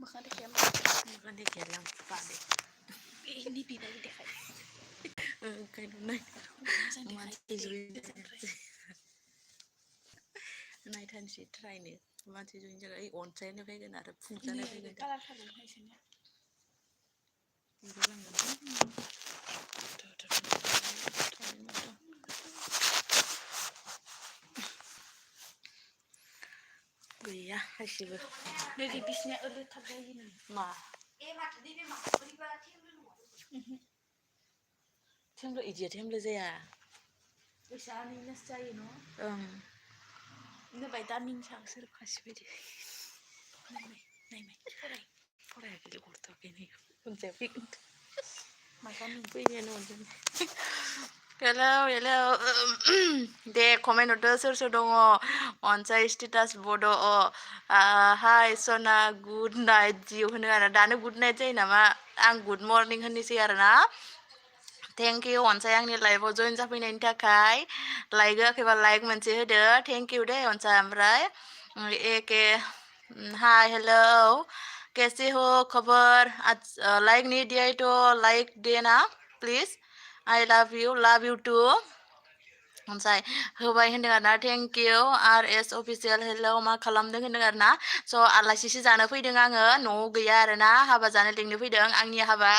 Makan deh kem. Makan deh kelang pade. Ini bibay deh kay. Kayak naik. Mati join. Naik tan sih try nih. Mati join jaga. On train nih kayak ada punca nih kayak. Kalah kalah hai sini. Itu kan. Iya, hasil. Dari bisnya udah terbaik nih. Ma. Temlo idia temlo zaya. Bisa nih nascaya no. Ini baik daming sang ser kasih bedi. Nai, Foray gitu kurang ini. Konsepik. Makan punya nonton. Hello. De komen udah sur dong. On saya status bodo. Hi Sona, good night. Jiu hendak ada good night aja nama. Ang good morning hendak sih karena. Thank you on saya yang nih live join जाफैनायनि थाखाय like होआखैबा like मोनसे होदो thank you deh on saya ओमफ्राय hi hello कैसे हो खबर like नहीं दिया तो like देना please I love you too ओमफ्राय होबाय होनदों आरोना thank you RS official hello मा खालामदों होनदों आरोना so आलासिसो जानो फैदों आङो न'आव गैया आरोना हाबा जानो लिंनो फैदों आंनि हाबा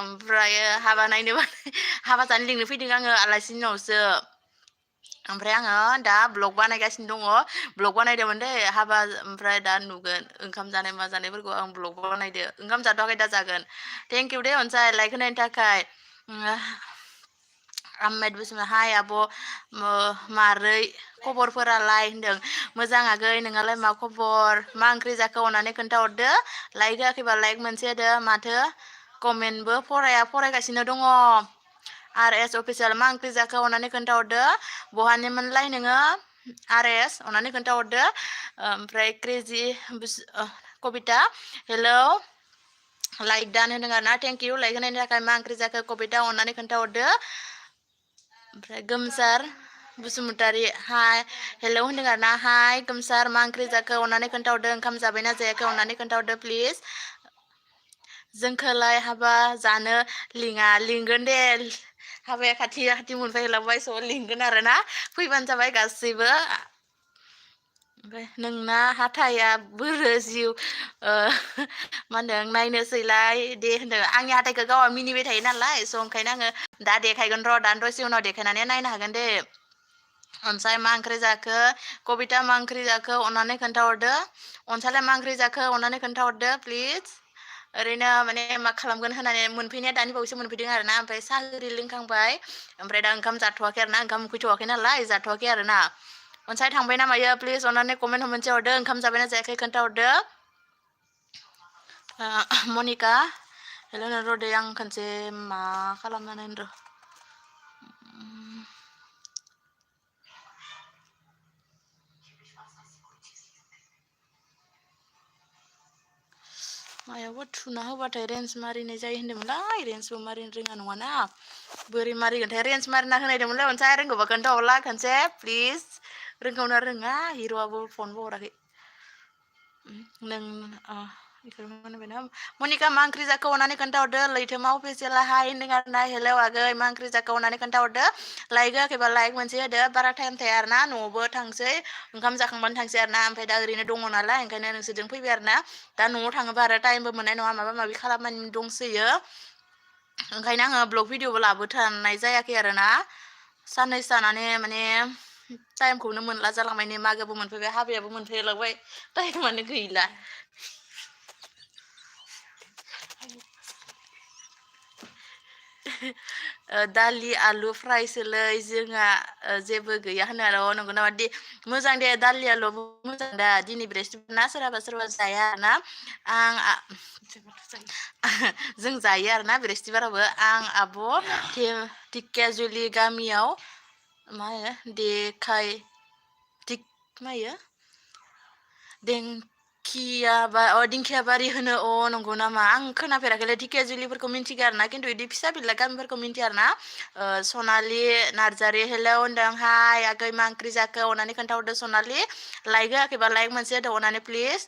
ओमफ्राय हाबा जानो लिंनो फैदों आङो आलासिनि न'आवसो ओमफ्राय आङो दा ब्लग बानायगासिनो दङ ब्लग बानायदोंमोन दे हाबा ओमफ्राय दा नुगोन ओंखाम जानाय मा जानायफोरखौ आं ब्लग बानायदो ओंखाम जाथ'वाखै दा जागोन thank you दे अनसाय लाइक होनायनि थाखाय आमेद बुसुमा हाय आब' मारै खबरफोरालाय होनदों मोजां आगै नोंहालाय मा खबर मा ओंख्रि जाखो अननानै खोन्थाहरदो लाइक होआखैबा लाइक मोनसे होदो माथो कमेन्टबो फरायगासिनो दङ RS अफिसियेल मा ओंख्रि जाखो अननानै खोन्थाहरदो बहानिमोनलाय नोङो RS अननानै खोन्थाहरदो ओमफ्राय क्रेजि कबिता हेलौ लाइक दान होदों आरोना थेंक इउ लाइक होनायनि थाखाय मा ओंख्रि जाखो कबिता अननानै खोन्थाहरदो ओमफ्राय गोमसार बसुमतारी हाय हेलौ होनदों आरोना हाय गोमसार मा ओंख्रि जाखो अननानै खोन्थाहरदो ओंखाम जाबायना जायाखै अननानै खोन्थाहरदो प्लिज जोंखौलाय हाबा जानो लिंगोन दे हाबाया खाथि मोनफैलांबाय स' लिंगोन आरोना फैबानो जाबाय गासैबो ओमफ्राय नोंना हाथाया बोरो जिउ मा होनदों नायनोसैलाय दे होनदों आंनि हाथायखौ गावहा मिनिबाय थायो नालाय स' ओंखायनो आङो दा देखायगोन र' दा दसे उनाव देखायनानै नायनो हागोन दे अनसाय मा ओंख्रि जाखो कबिता मा ओंख्रि जाखो अननानै खोन्थाहरदो अनसायलाय मा ओंख्रि जाखो अननानै खोन्थाहरदो प्लिज ओरैनो माने मा खालामगोन होननानै मोनफैनाया दानि बावैसो मोनफैदों आरोना ओमफ्राय साहा ओरि लोंखांबाय ओमफ्राय दा ओंखाम जाथ'वाखै आरोना ओंखाम उखैथ'वाखै नालाय जाथ'वाखै आरोना अनसाय थांबाय ना मायो प्लिज अननानै कमेन्ट मोनसे हरदो ओंखाम जाबायना जायाखै खोन्थाहरदो मनिका हेल' र' दे आं खनसे मा खालामनानै र' मायावबो थुना होबाथाय रेन्ज मारिनाय जायो होन्दोंमोनलाय रेन्जबो मारिनो रोङा नङाना बोरै मारिगोनथाय रेन्ज मारिना होनायदोंमोनलाय अनसाय रोंगौबा खोन्थाहरला खनसे प्लिज रोंगौना रोङा हिर'आबो फनबो हराखै नों मनिका मा ओंख्रि जाखो अननानै खोन्थाहरदो लैथोमा अफिसियेला हाय होनदों आरोना हेलौ आगै मा ओंख्रि जाखो अननानै खोन्थाहरदो लाइक होआखैबा लाइक मोनसे होदो बारा टाइम थाया आरोना न'आवबो थांसै ओंखाम जाखांबानो थांसै आरोना ओमफ्राय दा ओरैनो दङ नालाय ओंखायनो नोंसोरजों फैबाय आरोना दा न'आव थाङोबा आरो टाइमबो मोननाय नङा माबा माबि खालामनानै दंसोयो ओंखायनो आङो ब्लग भिडिअबो लाबोथारनाय जायाखै आरोना साननैसो जानानै माने टाइमखौनो मोनला जालांबाय नै मागोबो मोनफैबाय हाबायाबो मोनफैलांबाय टाइमानो गैला दालि आलु फ्रायसोलै जोंहा जेबो गैया होनो आरो नंगौ नामा दे मोजां दे दालि आलुआबो मोजां दा दिनै बृहस्पतिबार ना सोरबा जाया ना आं जों जायो आरोना बृहस्पतिबारावबो आं आब' धिकियाजुलि गामियाव मा होनो दिंखिया बारि होनो नंगौ नामा आं खोनाफेराखैलै धिकियाजुलिफोरखौ मिन्थिगौ आरोना खिन्थु बिदि फिसा फिला गामिफोरखौ मिन्थिया आरोना सनालि नार्जारि हेलौ होनदों हाय आगै मा ओंख्रि जाखो अननानै खोन्थाहरदो सनालि लाइक होआखैबा लाइक मोनसे होदो अननानै प्लिज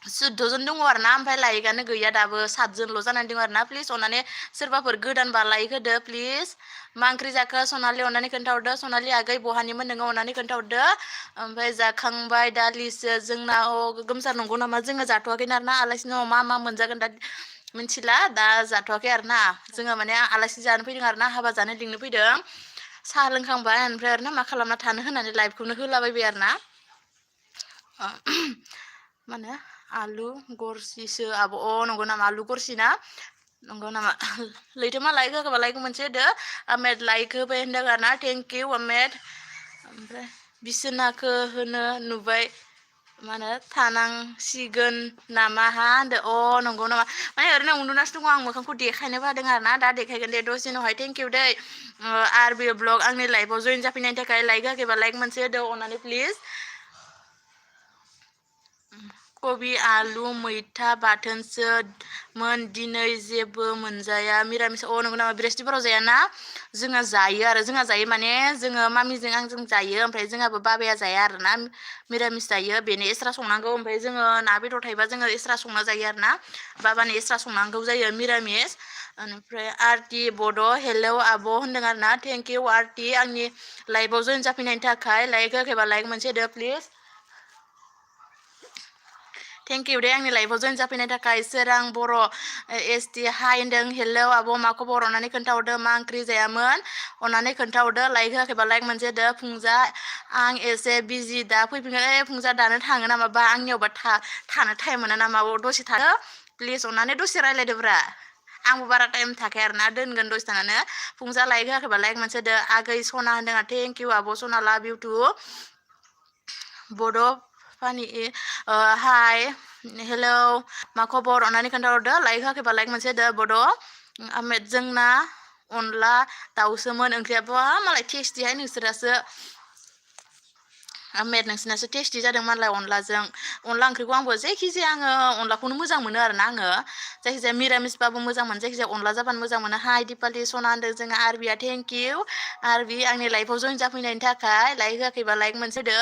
14 दङ आरो ना ओमफ्राय लाइकआनो गैया दाबो 7 जनल' जानानै दङ आरो ना प्लिज अननानै सोरबाफोर गोदानबा लाइक होदो प्लिज मा ओंख्रि जाखो सनालि अननानै खोन्थाहरदो सनालि आगै बहानिमोन नोङो अननानै खोन्थाहरदो ओमफ्राय जाखांबाय दालिसो जोंना गोमसार नंगौ नामा जोङो जाथ'वाखैनो आरो ना आलासिनाव मा मोनजागोन दा मिथिला दा जाथ'वाखै आरो ना जोङो माने आलासि जानो फैदों आरो ना हाबा जानो लिंनो फैदों साहा लोंखांबाय ओमफ्राय आरो ना मा खालामना थानो होननानै लाइभखौनो होलाबायबाय आरो ना मा होनो आलु गरसिसो आब' नंगौ नामा आलु गरसि ना नंगौ नामा लैथोमा लाइक होखोबा लाइक मोनसे होदो आमेद लाइक होबाय होनदों आरो ना थेंक इउ आमेद ओमफ्राय बिसोनाखो होनो नुबाय मा होनो थानांसिगोन नामा हा होनदो नंगौ नामा माने ओरैनो उन्दुनासो दङ आं मोखांखौ देखायनो बादों आरो ना दा देखायगोन दे दसे उनावहाय थेंक इउ दै आर बि ब्लग आंनि लाइफआव जइन जाफैनायनि थाखाय लाइक होआखैबा लाइक मोनसे होदो अननानै प्लिज कबि आलु मैथा बाथोनसो मोन दिनै जेबो मोनजाया मिरामिस नंगौ नामा बृहस्पतिबाराव जायाना जोंहा जायो आरो जोंहा जायो माने जोङो मामिजों आंजों जायो ओमफ्राय जोंहाबो बाबाया जाया आरो ना मिरामिस जायो बेनो एक्सट्रा संनांगौ ओमफ्राय जोङो ना बेदर थायोबा जोङो एक्सट्रा संना जायो आरो ना बाबानो एक्सट्रा संनांगौ जायो मिरामिस ओमफ्राय आरटि बड' हेलौ आब' होनदों आरो ना थेंक इउ आरटि आंनि लाइफआव जइन जाफैनायनि थाखाय लाइक होआखैबा लाइक मोनसे होदो प्लिज थेंक इउ दे आंनि लाइफआव जइन जाफैनायनि थाखाय सोरां बर' एस टि हाय होनदों हेलौ आब' मा खबर अननानै खोन्थाहरदो मा ओंख्रि जायामोन अननानै खोन्थाहरदो लाइक होआखैबा लाइक मोनसे होदो फुंजा आं एसे बिजि दा फैफिनगोन फुंजा दानो थाङो नामा बा आंनियावबा थानो टाइम मोना नामा दसे थादो प्लिज अननानै दसे रायलायदोब्रा आंबो बारा टाइम थाखाया आरो ना दोनगोन दसे थानानै फुंजा लाइक होआखैबा लाइक मोनसे होदो आगै सना होनदों थेंक इउ आब' सना लाभ इउ टु बड' फानि हाय हेलौ मा खबर अननानै खोन्थाहरदो लाइक होआखैबा लाइक मोनसे होदो बड' आमेद जोंना अनला दाउसोमोन ओंख्रियाबो मालाय टेस्टिहाय नोंसोरासो आमेद नोंसिनासो टेस्टि जादों मालाय अनलाजों अनला ओंख्रिखौ आंबो जायखिजाया आङो अनलाखौनो मोजां मोनो आरो ना आङो जायखिजाया मिरामिसबाबो मोजां मोनो जायखिजाया अनला जाबानो मोजां मोनो हाय दिपालि सना होनदों जोङो आरबिया थेंक इउ आरबि आंनि लाइफआव जइन जाफैनायनि थाखाय लाइक होआखैबा लाइक मोनसे होदो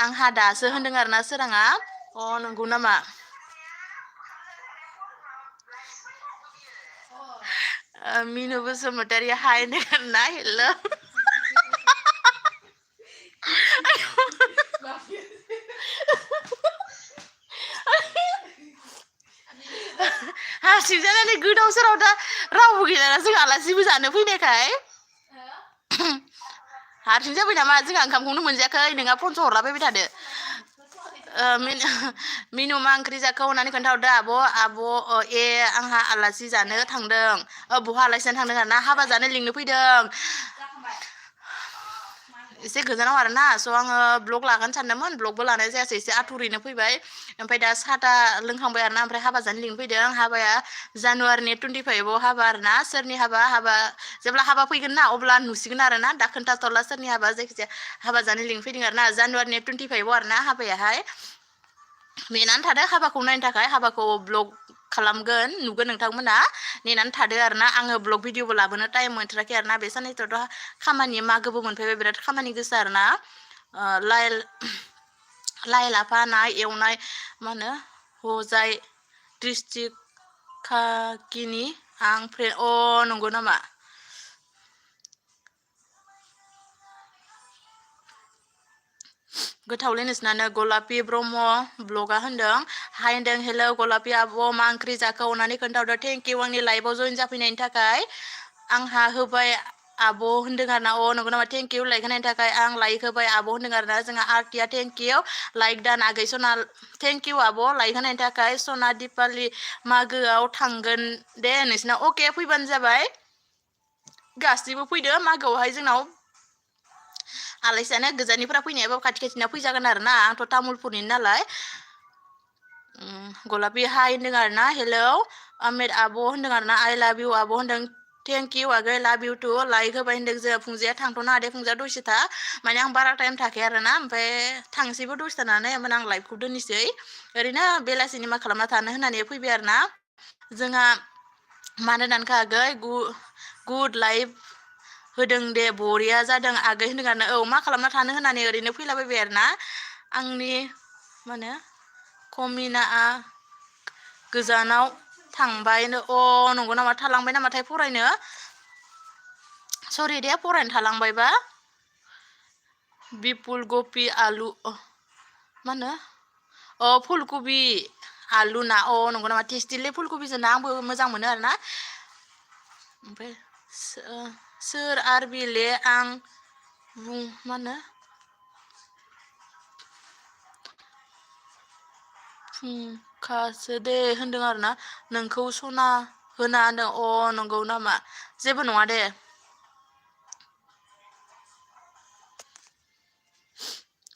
आंहा दासो होनदों आरो ना सोराङा नंगौ नामा मिनु बसुमतारी हाय होनदों ना हेल' हारसिं जानानै गोदाव सोराव दा रावबो गैलाना जों आलासिबो जानो फैनायखाय हारसिं जाबाय नामा जोंहा ओंखामखौनो मोनजायाखै नोंहा फनसो हरलाबायबाय थादो मिनु मा ओंख्रि जाखो होननानै खोन्थाहरदो आब' आंहा आलासि जानो थांदों बहा आलासि जानो थांदों आरो ना हाबा जानो लिंनो फैदों एसे गोजानाव आरो ना स' आङो ब्लग लागोन सानदोंमोन ब्लगबो लानाय जायासै एसे आथुरैनो फैबाय ओमफ्राय दा साहा लोंखांबाय आरो ना ओमफ्राय हाबा जानो लिंनो फैदों हाबाया जानुवारिनि 25आव हाबा आरो ना सोरनि हाबा जेब्ला हाबा फैगोन ना अब्ला नुसिगोन आरो ना दा खोन्थाथ'ला सोरनि हाबा जायखिजाया हाबा जानो लिंफैदों आरो ना जानुवारिनि 25आव आरो ना हाबायाहाय नेनानै थादो हाबाखौ नायनो थाखाय हाबाखौ ब्लग खालामगोन नुगोन नोंथांमोना नेनानै थादो आरो ना आङो ब्लग भिडिअबो लाबोनो टाइम मोनथाराखै आरो ना बे साननैसोथ' खामानि मागोबो मोनफैबाय बिराद खामानि गोसा आरो ना लाइ लाफा ना एवनाय मा होनो हजाय डिस्ट्रिक्ट काकिनि आं नंगौ नामा गोथावलै नोंसिनानो गलापि ब्रह्म ब्लगा होनदों हाय होनदों हेलौ गलापि आब' मा ओंख्रि जाखो अननानै खोन्थाहरदो थेंक इउ आंनि लाइफआव जइन जाफैनायनि थाखाय आंहा होबाय आब' होनदों आरो ना नंगौ नामा थेंक इउ लाइक होनायनि थाखाय आं लाइक होबाय आब' होनदों आरो ना जोंहा आरटिया थेंक इउ लाइक दान आगै सना थेंक इउ आब' लाइक होनायनि थाखाय सना दिपालि मागोआव थांगोन दे नोंसिना अके फैबानो जाबाय गासैबो फैदो मागोआवहाय जोंनाव आलासियानो गोजाननिफ्रा फैनायाबो खाथि खाथिना फैजागोन आरो ना आंथ' तामुलपुरनि नालाय गलापि हाय होनदों आरो ना हेलौ आमेद आब' होनदों आरो ना आइ लाभ इउ आब' होनदों थेंक इउ आगै लाभ इउ टु लाइक होबाय होनदों जोंहा फुंजाया थांथ'नो हादे फुंजाया दसे था माने आं बारा टाइम थाखाया आरो ना ओमफ्राय थांसैबो दसे थानानै ओमफ्राय आं लाइभखौ दोननोसै ओरैनो बेलासिनि मा खालामना थानो होननानै फैबाय आरो ना जोंहा मानो दानखो आगै गुड लाइफ होदों दे बरिया जादों आगै होनदों आरो मा खालामना थानो होननानै ओरैनो फैलाबायबाय आरो ना आंनि मा होनो कमिनाआ गोजानाव थांबायनो नंगौ नामा थालांबाय नामाथाय फरायनो सरि दे फरायनो थालांबायबा बिपुल गपि आलु मा होनो फुलकबि आलु ना नंगौ नामा टेस्टिलै फुलकबिजों ना आंबो मोजां मोनो आरोना ओमफ्राय सोर आरबिले आं बुं मा होनो फुंखासो दे होनदों आरोना नोंखौ सना होना होनदों नंगौ नामा जेबो नङा दे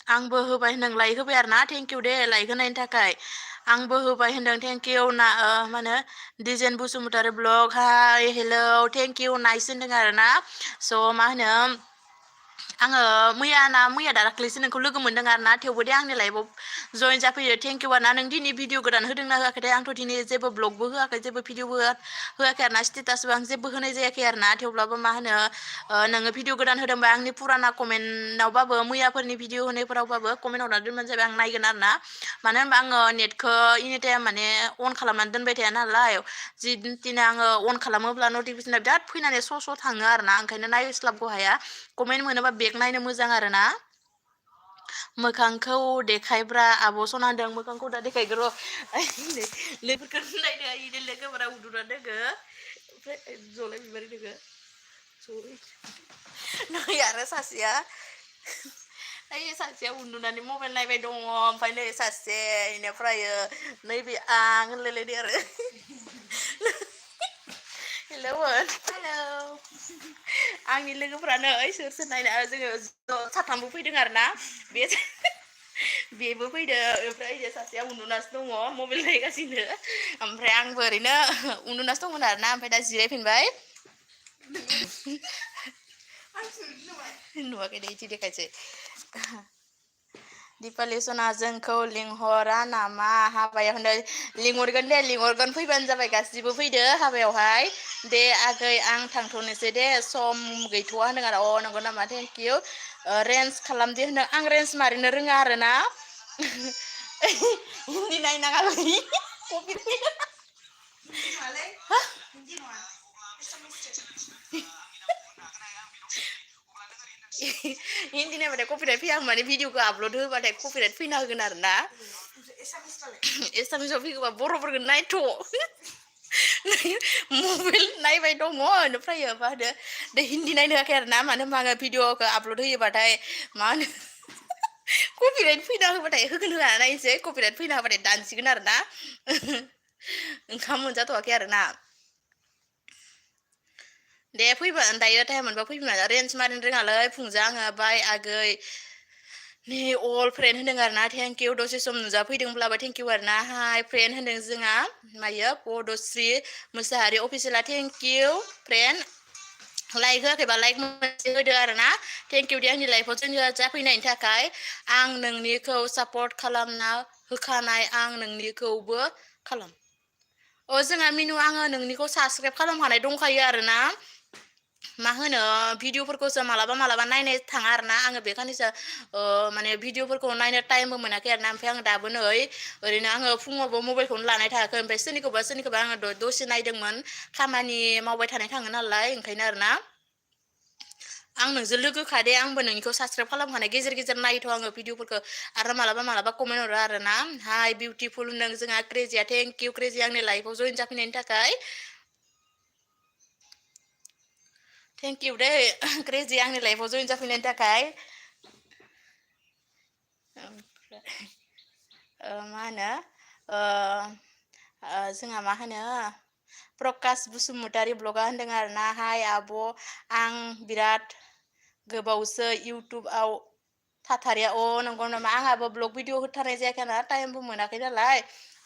आंबो होबाय होनदों लाइक होबाय आरोना थेंकिउ दे लाइक होनायनि थाखाय आंबो होबाय होनदों थेंकिउ ना मा होनो दिजेन बसुमतारी ब्लग हाय हेलौ थेंकिउ नाइस होनदों आरोना स' मा होनो आङो मैया दाखालिसो नोंखौ लोगो मोनदों आरोना थेवबो दे आंनि लाइफआव जइन जाफैयो थेंकिउ आरोना नों दिनै भिडिअ गोदान होदोंना होआखैथाय आंथ' दिनै जेबो ब्लगबो होआखै जेबो भिडिअबो होआखै आरोना स्टेटासबो आं जेबो होनाय जायाखै आरोना थेवब्लाबो मा होनो नोङो भिडिअ गोदान होदोंबा आंनि फुराना कमेन्टआवबाबो मैयाफोरनि भिडिअ होनायफोरावबाबो कमेन्ट हरना दोनबानो जाबाय आं नायगोन आरोना मानो होनबा आङो नेटखौ एनिटाइम माने अन खालामनानै दोनबाय थाया नालाय जि दिना आङो अन खालामोब्ला नटिफिकेसना बिराद फैनानै स' थाङो आरोना ओंखायनो नायस्लाबगौ हाया कमेन्ट मोनोबा बेग नायनो मोजां आरोना मोखांखौ देखायब्रा आब' सना होनदों मोखांखौ दा देखायगोन र' लोगोफोरखौ नायदो इनो लोगोफोरा उन्दुना दोङो ओमफ्राय जलाय बिबार दोङो नै आरो सासेया ओइ सासेया उन्दुनानै मबाइल नायबाय दङ ओमफ्राय नै सासे इनिफ्राय नैबे आं होनलायलायदो आरो हेलौ हेलौ आंनि लोगोफ्रानो ओइ सोर नायना जोङो साथामबो फैदों आरोना बे बेबो फैदो ओमफ्राय सासेया उन्दुनासो दङ मबाइल नायगासिनो ओमफ्राय आंबो ओरैनो उन्दुनासो दंमोन आरोना ओमफ्राय दा जिरायफिनबाय नुवाखै दे इदि देखायसै दिपालि सना जोंखौ लिंहरा नामा हाबायाव होनदों लिंहरगोन दे लिंहरगोन फैबानो जाबाय गासिबो फैदो हाबायावहाय दे आगै आं थांथ'नोसै दे सम गैथ'वा होनदों आरो नंगौ नामा थेंकिउ रेन्ज खालामदे होनदों आं रेन्ज मारिनो रोङा आरोना हिन्दी नायनाङालै हिन्दी नायबाथाय कपिराइट फैया माने भिडिअखौ आपलड होबाथाय कपिराइट फैना होगोन आरो ना एसामिसाव फैगोबा बर'फोरखौ नायथ' मबाइल नायबाय दङ ओमफ्राय मा होनो दा हिन्दी नायनो होआखै आरो ना मानो होनबा आङो भिडिअखौ आपलड होयोबाथाय मा होनो कपिराइट फैना होबाथाय होगोन होआ नायनोसै कपिराइट फैना होबाथाय दानसिगोन आरो ना ओंखाम मोनजाथ'वाखै आरो ना दे फैबा दायो टाइम मोनबा फैबा रेन्ज मारिनो रोङालै फुंजा आङो बाय आगै नै अल फ्रेन्ड होनदों आरो ना थेंकिउ दसे सम नुजाफैदोंब्लाबो थेंकिउ आरो ना हाय फ्रेन्ड होनदों जोंहा मायो पदश्री मोसाहारि अफिसियेला थेंकिउ फ्रेन्ड लाइक होआखैबा लाइक मोनसे होदो आरो ना थेंकिउ दे आंनि लाइफआव जों जाफैनायनि थाखाय आं नोंनिखौ सापर्ट खालामना होखानाय आं नोंनिखौबो खालाम जोंहा मिनु आङो नोंनिखौ साबसक्राइब खालामखानाय दंखायो आरोना मा होनो भिडिअफोरखौसो मालाबा मालाबा नायनाय थाङा आरोना आङो बेखायनोसो माने भिडिअफोरखौ नायनो टाइमबो मोनाखै आरोना ओमफ्राय आङो दाबो नै ओरैनो आङो फुङावबो मबाइलखौनो लानाय थायाखै ओमफ्राय सोरनिखौबा आङो दसे नायदोंमोन खामानि मावबाय थानाय थाङो नालाय ओंखायनो आरोना आं नोंजों लोगोखा दे आंबो नोंनिखौ साबसक्राइब खालामखानाय गेजेर गेजेर नायोथ' आङो भिडिअफोरखौ आरो मालाबा कमेन्ट हरो आरो ना हाय बिउटिफुल होनदों जोंहा क्रेजिया थेंकिउ क्रेजि आंनि लाइफआव जइन जाफैनायनि थाखाय थेंकिउ दे क्रेजि आंनि लाइफआव जइन जाफैनायनि थाखाय मा होनो जोंहा मा होनो प्रकास बसुमतारी ब्लगा होनदों आरो ना हाय आब' आं बिराद गोबावसो इउटुबाव थाथारिया नंगौ नामा आंहाबो ब्लग भिडिअ होथारनाय जायाखै ना टाइमबो मोनाखै नालाय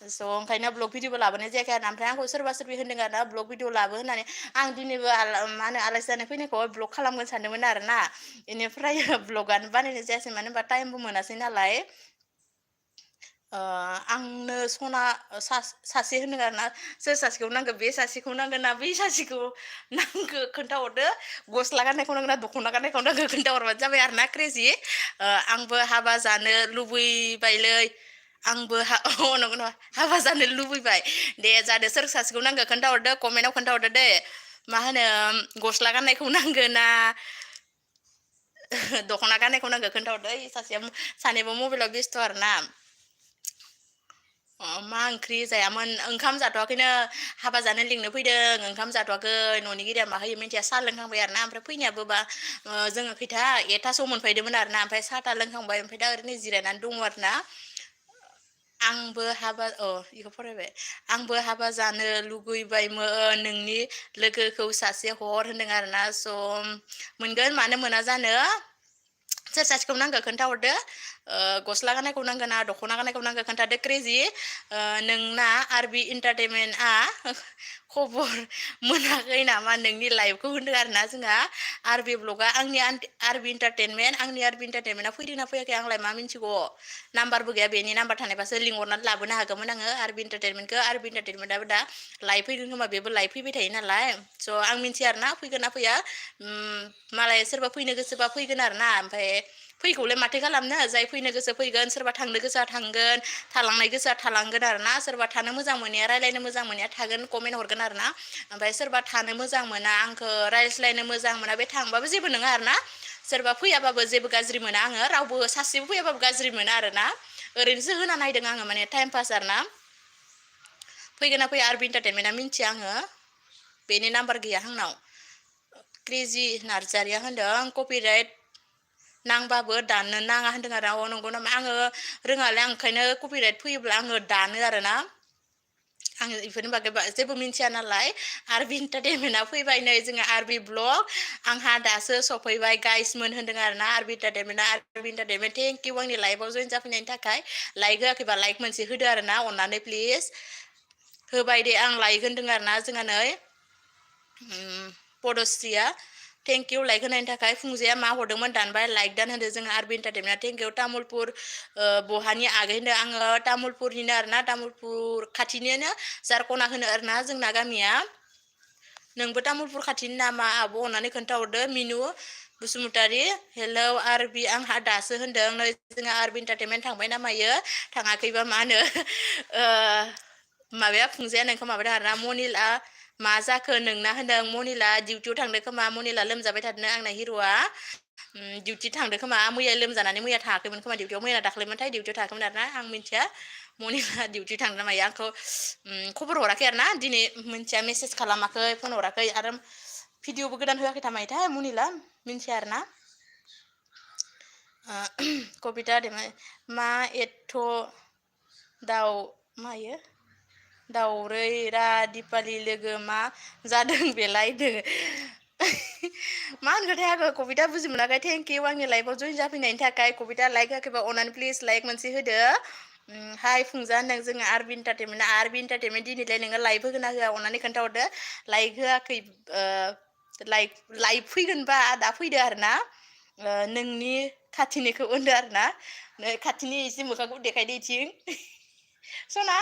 स' ओंखायनो ब्लग भिडिअबो लाबोनाय जायाखै आरो ओमफ्राय आंखौ सोरबा सोरबि होनदों आरो ना ब्लग भिडिअ लाबो होननानै आं दिनैबो मा होनो आलासि जानो फैनायखौ ब्लग खालामगोन सानदोंमोन आरो ना बेनिफ्राय ब्लगानो बानायनाय जायासै मानो होनबा टाइमबो मोनासै नालाय आंनो सना सासे होनदों आरो ना सोर सासेखौ नांगौ बे सासेखौ नांगौ ना बै सासेखौ नांगौ खोन्थाहरदो गस्ला गाननायखौ नांगौ ना दख'ना गाननायखौ नांगौ खोन्थाहरबानो जाबाय आरो ना क्रेजि आंबो हाबा जानो लुबैबायलै आंबो नंगौ नङा हाबा जानो लुबैबाय दे जादो सोर सासेखौ नांगो खोन्थाहरदो कमेन्टआव खोन्थाहरदो दे मा होनो गस्ला गाननायखौ नांगो ना दख'ना गाननायखौ नांगो खोन्थाहरदो सासेया सानैबो मबाइलाव बेस्थ' आरो ना मा ओंख्रि जायामोन ओंखाम जाथ'वाखैनो हाबा जानो लिंनो फैदों ओंखाम जाथ'वाखै न'नि गिरिया मा होयो मिन्थिया साहा लोंखांबाय आरो ना ओमफ्राय फैनायाबो बा जोङो खैथा एथासोआव मोनफैदोंमोन आरो ना ओमफ्राय साहा था लोंखांबाय ओमफ्राय दा ओरैनो जिरायनानै दङ आरो ना आंबो हाबा इखौ फरायबाय आंबो हाबा जानो लुगैबायमोन नोंनि लोगोखौ सासे हर होनदों आरोना स' मोनगोन मानो मोना जानो सोर सासेखौ नांगो खोन्थाहरदो गस्ला गाननायखौ नांगो ना दख'ना गाननायखौ नांगो खोन्थादो क्रेजि नोंना आरबि इन्टारटेनमेन्टआ खबर मोनाखै नामा नोंनि लाइफखौ होनदों आरो ना जोंहा आरबि ब्लगआ आंनि आरबि इन्टारटेनमेन्ट आंनि आरबि इन्टारटेनमेन्टआ फैदोंना फैयाखै आंलाय मा मिन्थिगौ नाम्बारबो गैया बेनि नाम्बार थानायबासो लिंहरनानै लाबोनो हागौमोन आङो आरबि इन्टारटेनमेन्टखौ आरबि इन्टारटेनमेन्टआबो दा लाइभ फैगोन खोमा बेबो लाइभ फैबाय थायो नालाय स' आं मिन्थिया आरो ना फैगोन ना फैया मालाय सोरबा फैनो गोसोबा फैगोन आरो ना ओमफ्राय फैगौलाय माथो खालामनो जाय फैनो गोसो फैगोन सोरबा थांनो गोसोआ थांगोन थालांनाय गोसोआ थालांगोन आरो ना सोरबा थानो मोजां मोनैया रायलायनो मोजां मोनैया थागोन कमेन्ट हरगोन आरो ना ओमफ्राय सोरबा थानो मोजां मोना आंखौ रायज्लायनो मोजां मोना बे थांबाबो जेबो नङा आरो ना सोरबा फैयाबाबो जेबो गाज्रि मोना आङो रावबो सासेबो फैयाबाबो गाज्रि मोना आरो ना ओरैनोसो होना नायदों आङो माने टाइम पास आरो ना फैगोन ना फैया आरबि इन्टारटेनमेन्टआ मिन्थिया आङो बेनि नाम्बार गैया आंनाव क्रेजि नार्जारिया होनदों कपिराइट नांबाबो दाननो नाङा होनदों आरो नंगौ नामा आङो रोङालै आं ओंखायनो कपिराइट फैयोब्ला आङो दानो आरो ना आङो बेफोरनि बागै जेबो मिन्थिया नालाय आरबि इन्टारटेनमेन्टआ फैबाय नै जोङो आरबि ब्लग आंहा दासो सफैबाय गाइसमोन होनदों आरो ना आरबि इन्टारटेनमेन्टआ आरबि इन्टारटेनमेन्ट थेंक इउ आंनि लाइफआव जइन जाफैनायनि थाखाय लाइक होआखैबा लाइक मोनसे होदो आरो ना अननानै प्लिज होबाय दे आं लाइक होनदों आरो ना जोंहा नै पदस्रिया थेंक इउ लाइक होनायनि थाखाय फुंजाया मा हरदोंमोन दानबाय लाइक दान होदो जोङो आरबि इन्टारटेनमेन्टआ थेंक इउ तामुलपुर बहानि आगै होनदों आङो तामुलपुरनिनो आरो ना तामुलपुर खाथिनिनो जारखना होनो आरो ना जोंना गामिया नोंबो तामुलपुर खाथिनि नामा आब' अननानै खोन्थाहरदो मिनु बसुमतारी हेलौ आरबि आंहा दासो होनदों नै जोंहा आरबि इन्टारटेनमेन्ट थांबाय ना मायो थाङाखैबा मा होनो माबाया फुंजाया नोंखौ माबादों आरो ना मनिला मा जाखो नोंना होनदों मनिला डिउटियाव थांदों खोमा मनिला लोमजाबाय थादों आंना हिर'आ डिउटि थांदों खोमा मैया लोमजानानै मैया थाङाखैमोन खोमा डिउटियाव मैया दाख्लैमोनथाय डिउटियाव थाङाखैमोन आरो ना आं मिन्थिया मनिला डिउटि थांदों ना मायो आंखौ खबर हराखै आरो ना दिनै मिन्थिया मेसेज खालामाखै फन हराखै आरो भिडिअबो गोदान होआखै थामायथाय मनिला मिन्थिया आरो ना कबिता मा एथ' दाउ मायो दाउरै रा दिपालि लोगो मा जादों बेलाय मा होनखोथाय आङो कबिता बुजि मोनाखै थेंक इउ आंनि लाइफआव जइन जाफैनायनि थाखाय कबिता लाइक होआखैबा अननानै प्लिज लाइक मोनसे होदो हाय फुंजा होनदों जोङो आरबि इन्टारटेनमेन्ट दिनैलाय नोङो लाइभ होगोन ना होआ अननानै खोन्थाहरदो लाइक होआखै लाइभ फैगोनबा दा फैदो आरो ना नोंनि खाथिनिखौ होनदो आरो ना खाथिनि एसे मोखांखौ देखायदो इथिं सना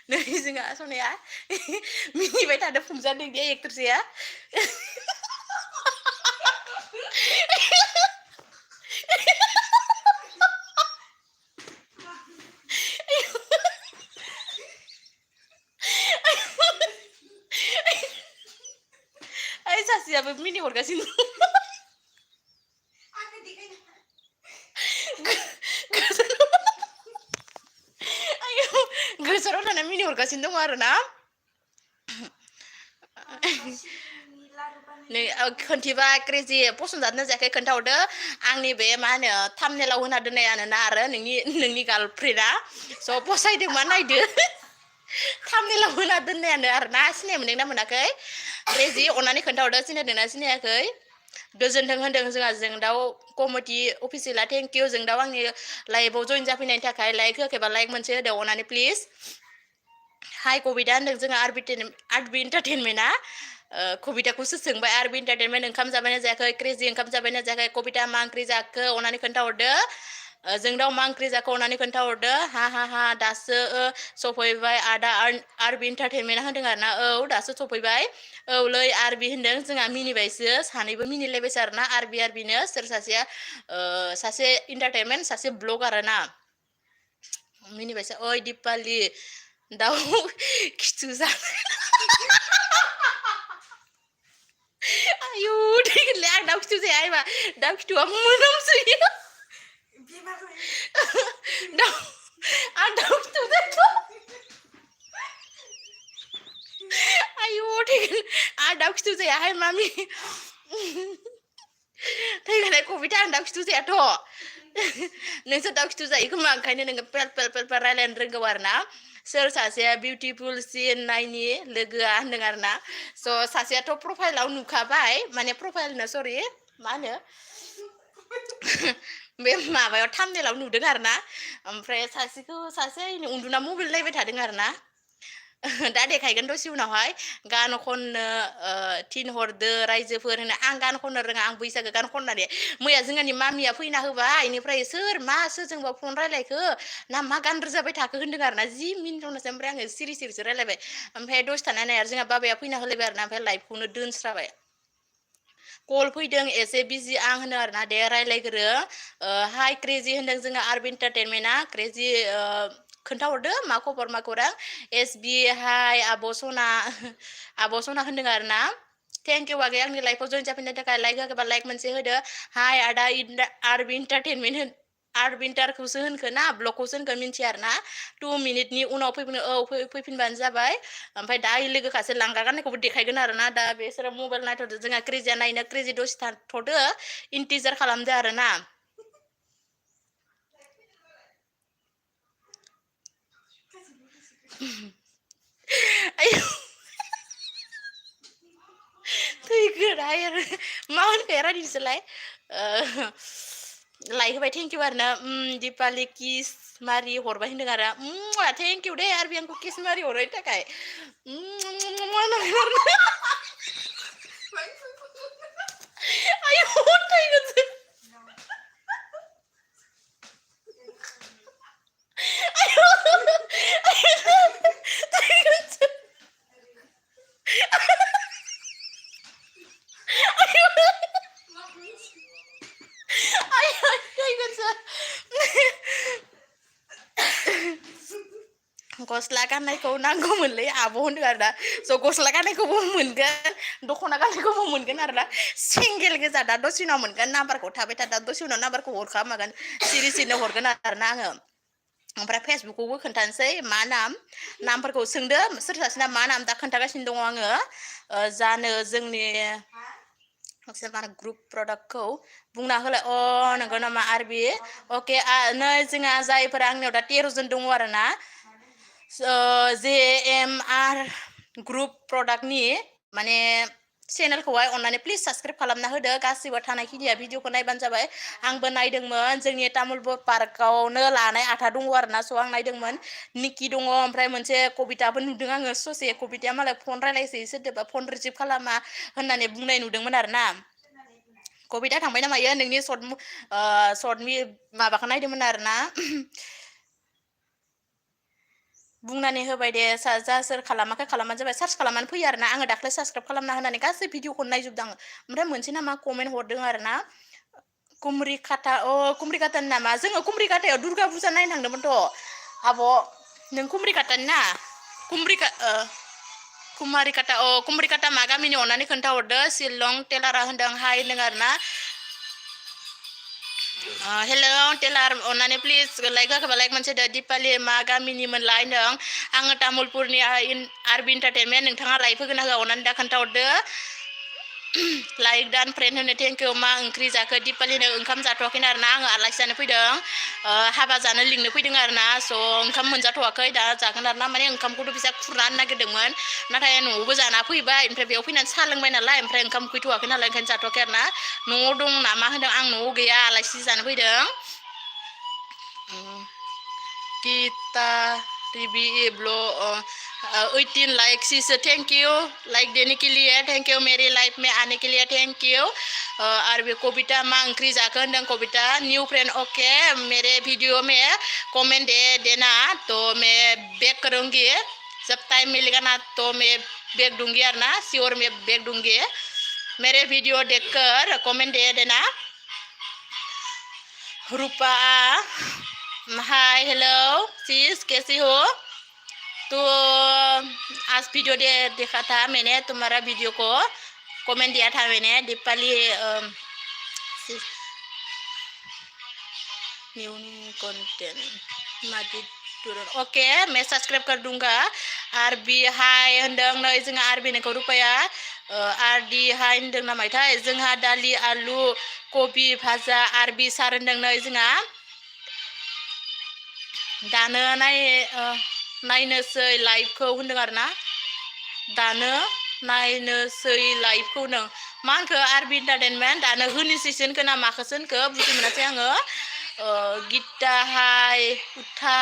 नै जोंहा सनाया मिनिबाय थादों फुंजानो दे एक्टरसेया ओइ सासेयाबो मिनि हरगासिनो गोसोराव थानाय मिनि हरगासिनो दङ आरो ना नै खोन्थिबा क्रेजि पसन जादोंना जायाखै खोन्थाहरदो आंनि बे मा होनो थामनेलाव होना दोननायानोना आरो नोंनि गार्लफ्रेन्डआ स' फसायदोंमा नायदो थामनेलाव होना दोननायानो आरो ना सिनाय मोनदोंना मोनाखै क्रेजि अननानै खोन्थाहरदो सिनायदोंना सिनायाखै गोजोन्थों होनदों जोंहा जोंदाव कमिटि अफिसियेला थेंक इउ जोंदाव आंनि लाइभआव जइन जाफैनायनि थाखाय लाइक होआखैबा लाइक मोनसे होदो अननानै प्लिज हाय कबिता होनदों जोंहा आरबि इन्टारटेनमेन्टआ कबिताखौसो सोंबाय आरबि इन्टारटेनमेन्ट ओंखाम जाबायना जायाखै क्रेजि ओंखाम जाबायना जायाखै कबिता मा ओंख्रि जाखो अननानै खोन्थाहरदो जोंदाव मा ओंख्रि जाखो अननानै खोन्थाहरदो हा दासो सफैबाय आदा आरबि इन्टारटेनमेन्टआ होनदों आरो ना औ दासो सफैबाय औलै आरबि होनदों जोंहा मिनिबायसो सानैबो मिनिलायबायसो आरो ना आरबिनो सोर सासेया सासे इन्टारटेनमेन्ट सासे ब्लग आरो ना मिनिबायसो ओइ दिपालि दाउ खिथु जानो आयु थैगोनलै आं दाउ खिथु जाया एबा दाउ खिथुआ मोनामसोयो दाउ आं दाउ खिथु जाया आयु थैगोन आं दाउ खिथु जायाहाय मामि थैगोनहाय कबिता आं दाउ खिथु जायाथ' नोंसोर दाउ खिथु जायो खोमा ओंखायनो नोङो पेल पेल पेल पेल रायलायनो रोंगौ आरो ना सोर सासेया बिउटिफुल सिन नायनि लोगोआ होनदों आरो ना स' सासेयाथ' प्रफाइलाव नुखाबाय माने प्रफाइलनो सरि मा होनो बे माबायाव थामनेलाव नुदों आरो ना ओमफ्राय सासे उन्दुना मबाइल नायबाय थादों आरो ना दा देखायगोन दसे उनावहाय गान खननो थिनहरदो रायजोफोर होनो आं गान खननो रोङा आं बैसागो गान खननानै मैया जोंहानि मामिया फैना होबाय इनिफ्राय सोर मा सोरजोंबा फन रायलायखो ना मा गान रोजाबाय थाखो होनदों आरो ना जि मिनिथावनासो ओमफ्राय आङो सिरि सिरिसो रायलायबाय ओमफ्राय दसे थानानै आरो जोंहा बाबाया फैना होलायबाय आरो ना ओमफ्राय लाइभखौनो दोनस्राबाय कल फैदों एसे बिजि आं होनो आरो ना दे रायलायग्रो हाय क्रेजि होनदों जोङो आरब इन्टारटेनमेन्टआ क्रेजि खोन्थाहरदो मा खबर मा खौरां एस बि हाय आब' सना होनदों आरो ना थेंक इउ आगै आंनि लाइफआव जइन जाफिननो थाखाय लाइक होगोबा लाइक मोनसे होदो हाय आदा आरब इन्टारटेनमेन्ट आरब इन्टारखौसो होनखो ना ब्लगखौसो होनखो मिन्थिया आरो ना 2 मिनिटनि उनाव फैफिनो फैफिनबानो जाबाय ओमफ्राय दा लोगोखासो लांगा गाननायखौबो देखायगोन आरो ना दा बिसोरो मबाइल नायथ'दो जोंहा क्रेजिया नायनो क्रेजि दसे थाथ'दो इन्टिजार खालामदो आरो ना आयौ थैगोनहाय आरो मा होनखाया रानिसोलाय लाइक होबाय थेंक इउ आरो ना दिपालि किस मारि हरबाय होनदों आरो थेंक इउ दे आरबि आंखौ किस मारि हरनायनि थाखाय आयौ थैगोनसो गस्ला गाननायखौ नांगौमोनलै आब' होनदों आरो ना स' गस्ला गाननायखौबो मोनगोन दख'ना गाननायखौबो मोनगोन आरो ना सिंगेल गोजा दा दसे उनाव मोनगोन नाम्बारखौ थाबाय था दा दसे उनाव नाम्बारखौ हरखा मागोन सिरिनो हरगोन आरो ना आङो ओमफ्राय फेसबुकखौबो खोन्थानोसै मा नामफोरखौ सोंदो सोर सासेना मा नाम दा खोन्थागासिनो दङ आङो जानो जोंनि ग्रुप प्रडाक्टखौ बुंना होलाय नंगौ नामा आरबि अके नै जोंहा जायफोरा आंनियाव दा 13 जन दङ आरो ना JMR ग्रुप प्रडाक्टनि माने चेनेलखौहाय अन्नानै प्लिज साबसक्राइब खालामना होदो गासिबो थानायखिनिया भिडिअखौ नायबानो जाबाय आंबो नायदोंमोन जोंनि तामुलपुर पार्कआवनो लानाय आथा दङ आरो ना स' आं नायदोंमोन निकि दङ ओमफ्राय मोनसे कबिताबो नुदों आङो ससे कबिताया मालाय फन रायलायसै सोरदोबा फन रिसिभ खालामा होननानै बुंनाय नुदोंमोन आरो ना कबिता थांबाय ना मायो नोंनि सर्टनि माबाखौ नायदोंमोन आरो ना बुंनानै होबाय दे जा सोर खालामाखै खालामबानो जाबाय सार्च खालामनानै फैयो आरो ना आङो दाख्लै साबसक्राइब खालामना होनानै गासै भिडिअखौ नायजोबदों आङो ओमफ्राय मोनसे नामा कमेन्ट हरदों आरो ना कुमरिकाटा कुमरिकाटानि नामा जोङो कुमरिकाटायाव दुर्गा फुजा नायनो थांदोंमोनथ' आब' नों कुमरिकाटानि ना कुमारिकाटा मा गामिनि अननानै खोन्थाहरदो शिलं टेलारा होनदों हाय होनदों आरो ना हेल' टेलार अननानै प्लिज लाइक होखोबा लाइक मोनसे दिपालि मा गामिनिमोनलाय होनदों आङो तामुलपुरनि आरबि इन्टारटेनमेन्ट नोंथाङा लाइक होगोन होआ अननानै दा खोन्थाहरदो लाइक दान फ्रेन्ड होनो थेंक इउ मा ओंख्रि जाखो दिपालिनो ओंखाम जाथ'वाखैनो आरो ना आङो आलासि जानो फैदों हाबा जानो लिंनो फैदों आरो ना स' ओंखाम मोनजाथ'वाखै दा जागोन आरो ना माने ओंखामखौथ' बिसा खुरना होनो नागिरदोंमोन नाथाय न'आवबो जाना फैबाय ओमफ्राय बेयाव फैनानै साहा लोंबाय नालाय ओमफ्राय ओंखाम उखैथ'वाखै नालाय ओंखायनो जाथ'वाखै आरो ना न'आव दं नामा होनदों आं न'आव गैया आलासि जानो फैदों गीता टीवी ब्लो 18 लाइक शीस थैंक यू लाइक देने के लिए थैंक यू मेरी लाइफ में आने के लिए थैंक यू और भी कविता माँ अंक्री जाकर होनदों कविता न्यू फ्रेंड ओके मेरे वीडियो में कमेंट दे देना तो मैं बैक करूँगी जब टाइम मिलेगा ना तो मैं बैक दूंगी यार ना श्योर मैं बैक दूंगी मेरे वीडियो देखकर कमेंट दे देना रूपा Hi, hello, sis, कैसी हो? तो आज वीडियो देखा था मैंने तुम्हारा वीडियो को कमेंट दिया था मैंने दीपाली न्यू कंटेंट मादि ओके मैं सब्सक्राइब कर दूंगा आरबी हाय होनदों नै जोंहा आरबी नोंखौ रुपाया आरडि हाय होनदों नामायथाय जोंहा दालि आलु कबि भाजा आरबि सार होनदों नै जोंहा दानो नायनोसै लाइभखौ होनदों आरो ना दानो नायनोसै लाइभखौ नों मा होनखो आरबि इन्टारटेनमेन्ट दानो होनोसैसोनखो ना माखोसो होनखो बुजि मोनासै आङो गिता हाय उथा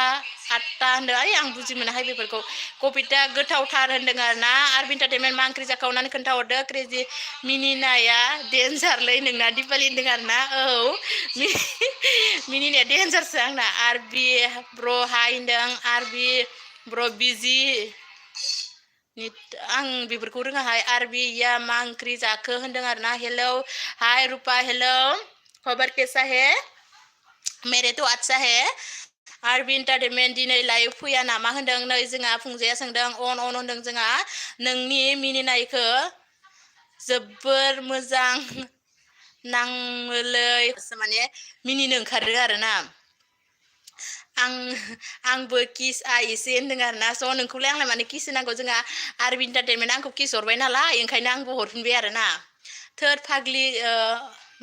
आत्ता होनदों ओइ आं बुजि मोनाहाय बेफोरखौ कबिता गोथावथार होनदों आरो ना आरबि इन्टारटेनमेन्ट मा ओंख्रि जाखावनानै खोन्थाहरदो क्रेजि मिनिनाया डेन्जारलै नोंना दिपालि होनदों आरो ना औ मिनिनाया डेन्जारसो आंना आरबि ब्र हाय होनदों आरबि ब्र बिजि आं बेफोरखौ रोङाहाय आरबिया मा ओंख्रि जाखो होनदों आरो ना हेलौ हाय रुपा हेलौ खबर कैसा है मेरे तो अच्छा है आरबि इन्टारटेनमेन्ट दिनै लाइभ फैया नामा होनदों नै जोंहा फुंजाया सोंदों अन होनदों जोंहा नोंनि मिनिनायखौ जोबोर मोजां नाङोलै माने मिनिनो ओंखारो आरो ना आंबो किसआ एसे होनदों आरो ना स' नोंखौलाय आंलाय माने किस होनांगौ जोंहा आरबि इन्टारटेनमेन्ट आंखौ किस हरबाय नालाय ओंखायनो आंबो हरफिनबाय आरो ना थोद फाग्लि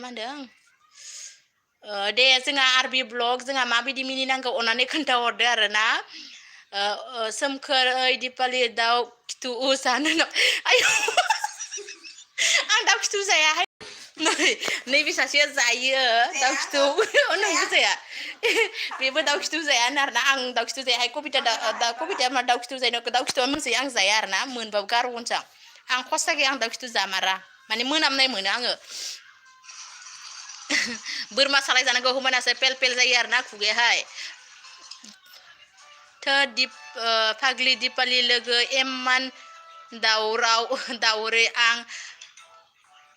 मा होनदों दे जोंहा आरबि ब्लग जोंहा माबायदि मिनिनांगौ अननानै खोन्थाहरदो आरो ना सोमखोर ओइ दिपालि दाउ खिथु जानो आयौ आं दाउ खिथु जायाहाय नैबे सासेया जायो दाउ खिथु नोंबो जाया बेबो दाउ खिथु जाया आरो ना आं दाउ खिथु जायाहाय कबिता मा दाउ खिथु जायो दाउ खिथुआ मोनसे आं जाया आरो ना मोनबाबो गारगोनसो आं खस्थाखै आं दाउ खिथु जामारा माने मोनामनाय मोनो आङो बोरमा सालाय जानांगौ होमबानासो पेल पेल जायो आरो ना खुगायाहाय फाग्लि दिपालि लोगो एमान दावरे आं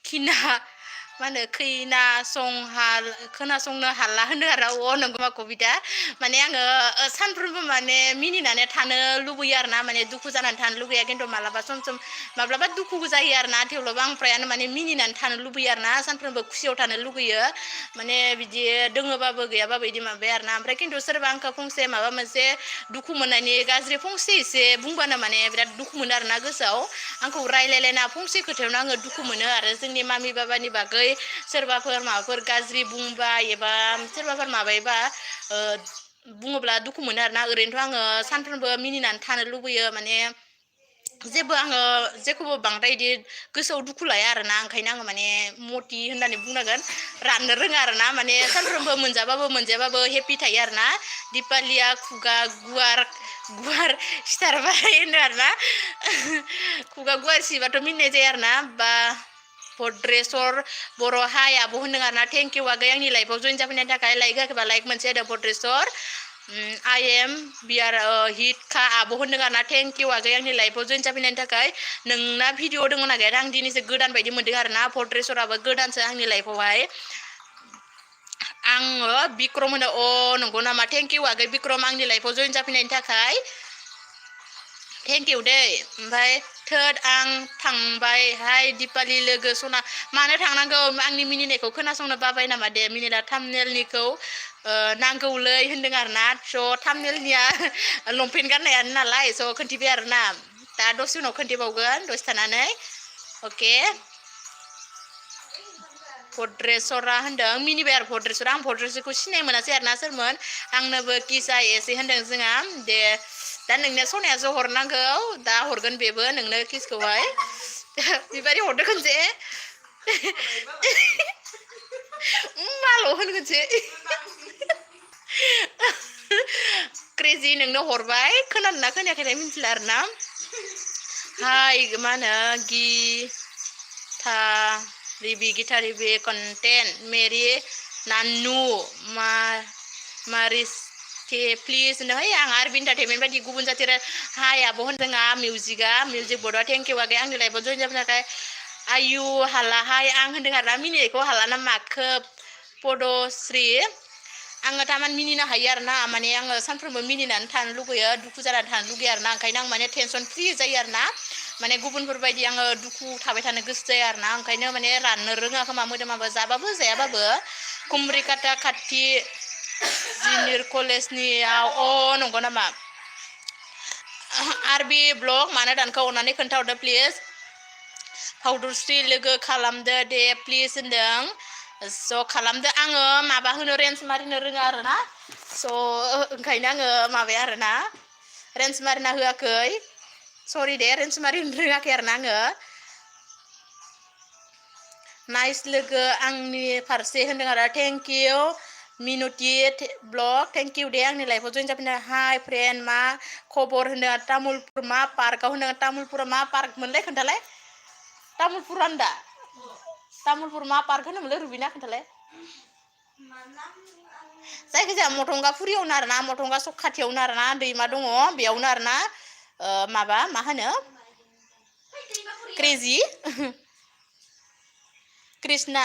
खिना मा होनो खोनासंनो हाला होनदों आरो नंगौ मा कबिता माने आङो सानफ्रोमबो माने मिनिनानै थानो लुबैयो आरो ना माने दुखु जानानै थानो लुगैया खिन्थु मालाबा सम सम माब्लाबा दुखुबो जायो आरो ना थेवब्लाबो आं फ्रायानो माने मिनिनानै थानो लुबैयो आरो ना सानफ्रोमबो खुसियाव थानो लुगैयो माने बिदि दोङोबाबो गैयाबाबो बिदि माबाया आरो ना ओमफ्राय खिन्थु सोरबा आंखौ फंसे माबा मोनसे दुखु मोननायनि गाज्रि फंसे एसे बुंबानो माने बिराद दुखु मोनो आरो ना गोसोआव आंखौ रायलायलायना फंसे खोथायावनो आङो दुखु मोनो आरो जोंनि मामि बाबानि बागै सोरबाफोर माबाफोर गाज्रि बुंबाय एबा सोरबाफोर माबायोबा बुङोब्ला दुखु मोनो आरो ना ओरैनोथ' आङो सानफ्रोमबो मिनिनानै थानो लुबैयो माने जेबो आङो जेखौबो बांद्राय इदि गोसोआव दुखु लाया आरो ना ओंखायनो आङो माने मटि होननानै बुंनांगोन राननो रोङा आरो ना माने सानफ्रोमबो मोनजाबाबो मोनजायाबाबो हेपि थायो आरो ना दिपालिया खुगा गुवार सिथारबाय होनो आरो ना खुगा गुवार सिबाथ' मिनिनाय जाया आरो ना बा भद्रेसर बर' हाय आब' होनदों आरो ना थेंक इउ आगै आंनि लाइफआव जइन जाफैनायनि थाखाय लाइक होआखैबा लाइक मोनसे होदो भद्रेसर आइ एम बिआर हिट खा आब' होनदों आरो ना थेंक इउ आगै आंनि लाइफआव जइन जाफैनायनि थाखाय नोंना भिडिअ दङ ना गैया आं दिनैसो गोदान बायदि मोनदों आरो ना भद्रेसराबो गोदानसो आंनि लाइफआवहाय आङो बिक्रम होनो नंगौ नामा थेंक इउ आगै बिक्रम आंनि लाइफआव जइन जाफैनायनि थाखाय थेंक इउ दै ओमफ्राय आं थांबायहाय दिपालि लोगो सना मानो थांनांगौ आंनि मिनिनायखौ खोनासंनो बाबाय नामा दे मिनिना थामनेलनिखौ नांगौलै होनदों आरो ना स' थामनेलनिया लंपेन्ट गाननायानो नालाय स' खोन्थिबाय आरो ना दा दसे उनाव खोन्थिबावगोन दसे थानानै अके भद्रेसरा होनदों मिनिबाय आरो भद्रेसरा आं भद्रेसरखौ सिनाय मोनासै आरो ना सोरमोन आंनोबो किसा एसे होनदों जोंहा दे दा नोंनो सनायासो हरनांगौ दा हरगोन बेबो नोंनो किसखौहाय बिबारि हरदो खनसे माल' होनगोनसै क्रेजि नोंनो हरबाय खोनादोंना खोनायाखै मिथिला आरो ना हाय मा होनो गिथा रिबि कन्टेन्ट मेरि नानु मारिस्टे प्लिज नै आं आरबि इन्टारटेनमेन्ट बायदि गुबुन जाथि हाय आब' होनदों मिउजिक बर्डआ थेंक इउ आगै आंनि लाइफआव जइन जाबोनो थाखाय आयु हालाहाय आं होनदों आरो ना मिनिनायखौ हाला ना माखो पदश्री आङो थारमाने मिनिनो हायो आरो ना माने आङो सानफ्रोमबो मिनिनानै थानो लुगैयो दुखु जानानै थानो लुगैयो आरो ना ओंखायनो आं माने टेनसन फ्रि जायो आरो ना माने गुबुनफोर बायदि आङो दुखु थाबाय थानो गोसो जाया आरो ना ओंखायनो माने राननो रोङा खोमा मोदोमाबो जाबाबो जायाबाबो कुमरिकाटा खाथि जिनिर कलेजनियाव नंगौ नामा आरबि ब्लग मानो दानखौ अननानै खोन्थाहरदो प्लिज फावदुरस्रि लोगो खालामदो दे प्लिज होनदों स' खालामदो आङो माबा होनो रेन्ज मारिनो रोङा आरो ना स' ओंखायनो आङो माबाया आरो ना रेन्ज मारिना होआखै सरि दे रेन्ज मारिनो रोङाखै आरो ना आङो नाइस लोगो आंनि फारसे होनदों आरो thank you Minuti blog thank you दे आंनि लाइफआव जइन जाफिनदों हाय फ्रेन्ड मा खबर होनदों तामुलपुर मा पार्कआव होनदों तामुलपुराव मा पार्क मोनलाय खोन्थालाय तामुलपुरानो दा तामुलपुर मा पार्क होनोमोनलाय रुबिना खोन्थालाय जायखिजाया मथंगाफुरियावनो आरो ना मथंगा सक खाथियावनो आरो ना दैमा दङ बेयावनो आरो ना माबा मा होनो क्रेजि कृष्णा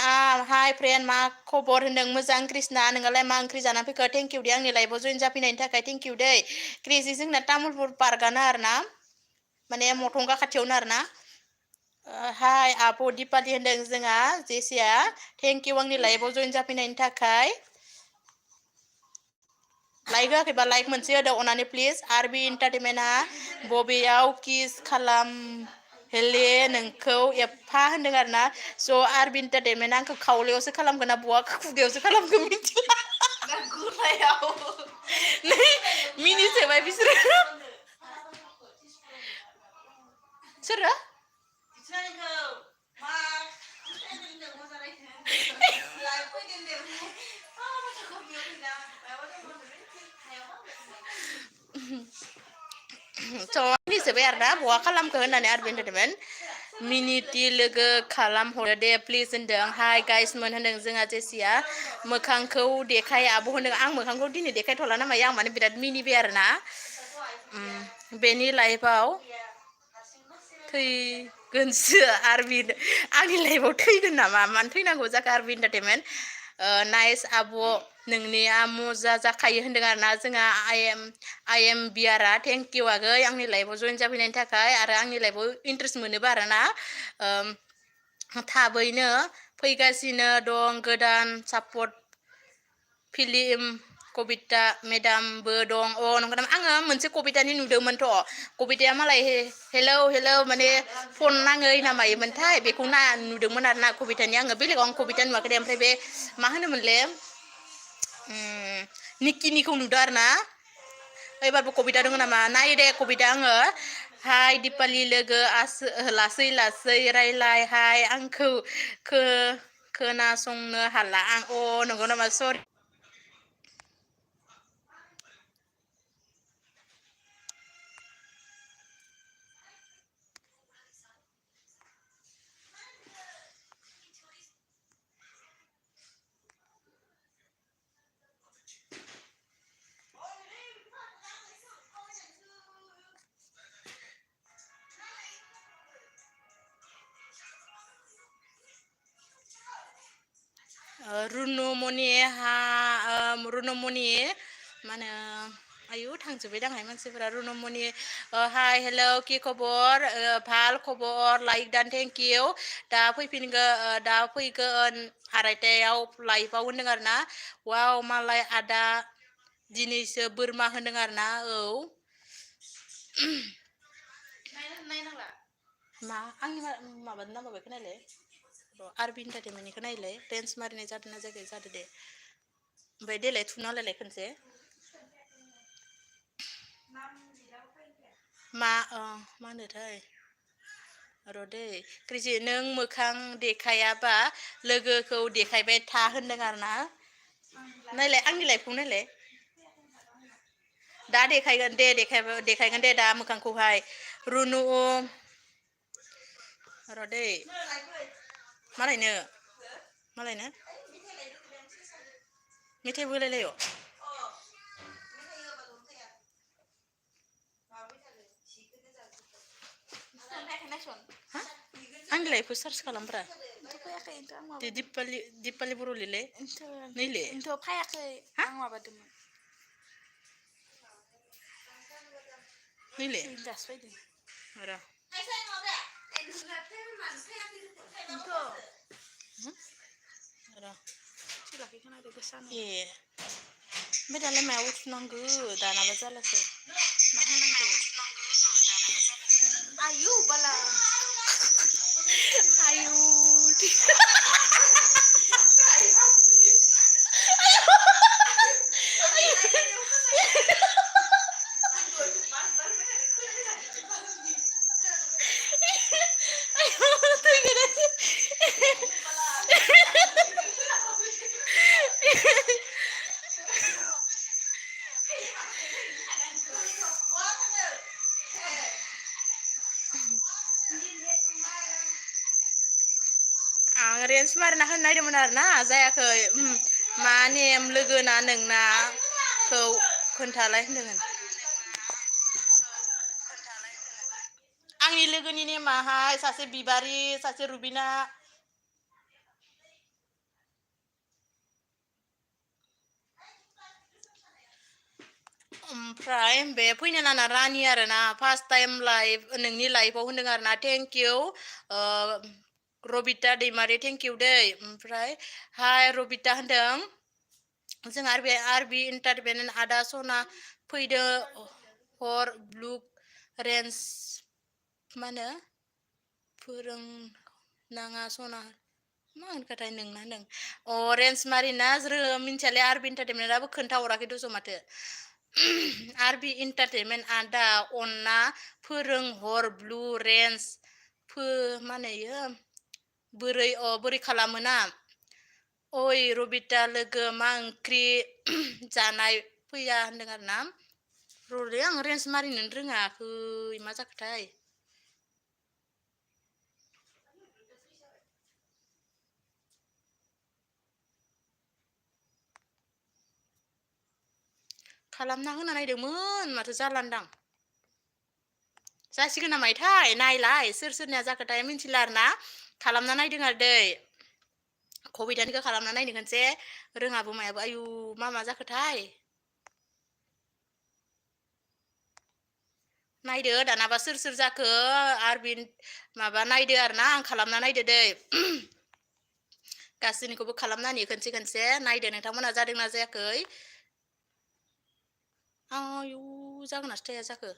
हाय फ्रेन्ड मा खबर होनदों मोजां कृष्णा नोंहालाय मा ओंख्रि जाना फैखो थेंक इउ दे आंनि लाइफआव जइन जाफैनायनि थाखाय थेंक इउ दै क्रेजि जोंना तामुलपुर पार्कआनो आरो ना माने मथंगा खाथियावनो आरो ना हाय आब' दिपालि होनदों जोंहा जेसिया थेंक इउ आंनि लाइफआव जइन जाफैनायनि थाखाय लाइक होआखैबा लाइक मोनसे होदो अनानै प्लिज आरबि इन्टारटेनमेन्टआ बबेयाव किस खालाम हेले नोंखौ एफा होनदों आरो ना स' आरबि इन्टारटेनमेन्टआ आंखौ खावलायावसो खालामगोन ना बहा खुगायावसो खालामगोन मिथिला नै मिनिसोबाय बिसोरो सोरो मिनिसोबाय आरो ना बहा खालामखो होननानै आरबि इन्टारटेनमेन्ट मिनिटि लोगो खालामहरो दे प्लिज होनदों हाय गाइसमोन होनदों जोंहा जेसिया मोखांखौ देखाय आब' होनदों आं मोखांखौ दिनै देखायथ'ला ना मायो आं माने बिराद मिनिबाय आरो ना बेनि लाइफआव थैगोनसो आरबि आंनि लाइफआव थैगोन नामा मानो थैनांगौ जाखो आरबि इन्टारटेनमेन्ट नाइस आब' नोंनिया मजा जाखायो होनदों आरो ना जोंहा आइ एम बियारा थेंक इउ आगै आंनि लाइफआव जइन जाफैनायनि थाखाय आरो आंनि लाइफआव इन्ट्रेस्ट मोनोबा आरो ना थाबैनो फैगासिनो दं गोदान सापर्ट फिलिम कबिता मेदामबो दं नंगौ नामा आङो मोनसे कबितानि नुदोंमोनथ' कबिताया मालाय हेलौ हेलौ माने फन नाङै ना मायोमोनथाय बेखौ नुदोंमोन आरो ना कबितानि आङो बेलेगाव आं कबिता नुवाखै दे ओमफ्राय बे मा होनोमोनले निकिनिखौ नुदों आरो ना एबारबो कबिता दङ नामा नायो दे कबिता आङो हाय दिपालि लोगो लासै लासै रायलाय हाय आंखौ खोनासंनो हाला आं नंगौ नामा सरि रुनुमनि रुनुमनि मा होनो आयु थांजोब्बाय दांहाय मानसिफोरा रुनुमनि हाय हेलौ कि खबर भाल खबर लाइक दान थेंक इउ दा फैगोन आरायतायाव लाइफआव होनदों आरो ना वाव मालाय आदा दिनैसो बोरमा होनदों आरो ना नायनांला मा आंनि माबानो नामाबाय खोनायलाय आरबि इन्टारटेनमेन्टनिखौ नायलाय रेन्ज मारिनाय जादों ना जायाखै जादो दे ओमफ्राय देलाय थुना होलायलाय खनसे मा होनोथाय र' दै क्रिजि नों मोखां देखायाबा लोगोखौ देखायबाय था होनदों आरो ना नायलाय आंनि लाइफखौ नायलाय दा देखायगोन दे देखायगोन दे दा मोखांखौहाय रुनु र' दै मालायनो मेथाइ बोलायलायो आंनि लाइफखौ सार्च खालामब्रा फैयाखै इनथ' आं माबादों दिपालि बर'लिले नैले इनथ' फैयाखै आं माबादोंमोन नैले दासो फैदों र' र' सोलाखै खोनादो गोसानो ए ओमफ्राय दालाय मायाव थुनांगो दानाबा जालासो मा खालामनांगौ आयु बाला आयु आं रेन्स मारिना होनो नायदोंमोन आरोना जायाखै मा नेम लोगोना नोंनाखौ खोन्थालाय होनदोंमोन आंनि लोगोनि नेमाहाय सासे बिबारि सासे रुबिना ओमफ्राय बे फैनो नाना रानि आरोना फार्स्ट टाइम लाइफ नोंनि लाइफआव होनदों आरोना thank you Rabita Daimary thank you दै ओमफ्राय हाय रबिता होनदों जों आरबि इन्टारटेनमेन्ट आदा सना फैदो हर ब्लु रेन्ज मा होनो फोरोंनाङा सना मा होनखाथाय नोंना नों रेन्ज मारिना मिन्थियालै आरबि इन्टारटेनमेन्टआबो खोन्थाहराखै दस' माथो आरबि इन्टारटेनमेन्ट आदा अनना फोरोंहर ब्लु रेन्ज मा होनो इयो बोरै खालामोना ओइ रबिता लोगो मा ओंख्रि जानाय फैया होनदों आरोना रलै आं रेन्ज मारिनो रोङाखै मा जाखोथाय खालामना होना नायदोंमोन माथो जालान्दां जासिगोन नामायथाय नायलाय सोरनिया जाखोथाय मिन्थिला आरोना खालामना नायदों आरो दै कबितानिखौ खालामना नायनो खनसे रोङाबो मायाबो आयु मा जाखोथाय नायदो दानाबा सोर जाखो आरबिन माबा नायदो आरोना आं खालामना नायदो दै गासैनिखौबो खालामना होनि खनसे नायदो नोंथांमोना जादोंना जायाखै आयु जागोनासो थाया जाखो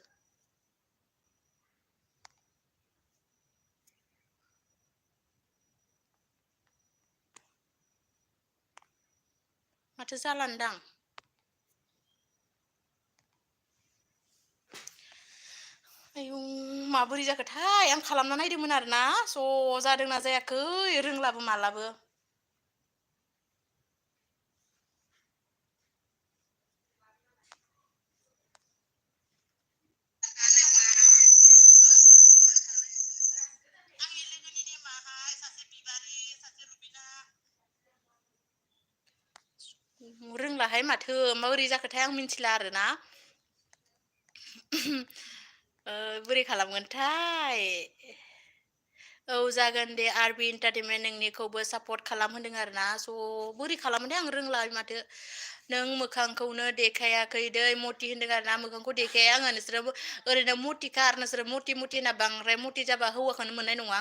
माथो जालान्दां आयु माबोरै जाखोथाय आं खालामना नायदोंमोन आरोना स' जादोंना जायाखै रोंलाबो मालाबो रोंलाहाय माथो माबोरै जाखोथाय आं मिन्थिला आरोना बोरै खालामगोनथाय औ जागोन दे आरबि इन्टारटेनमेन्ट नोंनिखौबो सापर्ट खालामहोदों आरोना स' बोरै खालामोथाय आं रोंला माथो नों मोखांखौनो देखायाखै दै मति होनदों आरोना मोखांखौ देखाया आङो नोंसोरो ओरैनो मतिखा आरो नोंसोरो मति होनना बांद्राय मति जाबा हौवाखौनो मोननाय नङा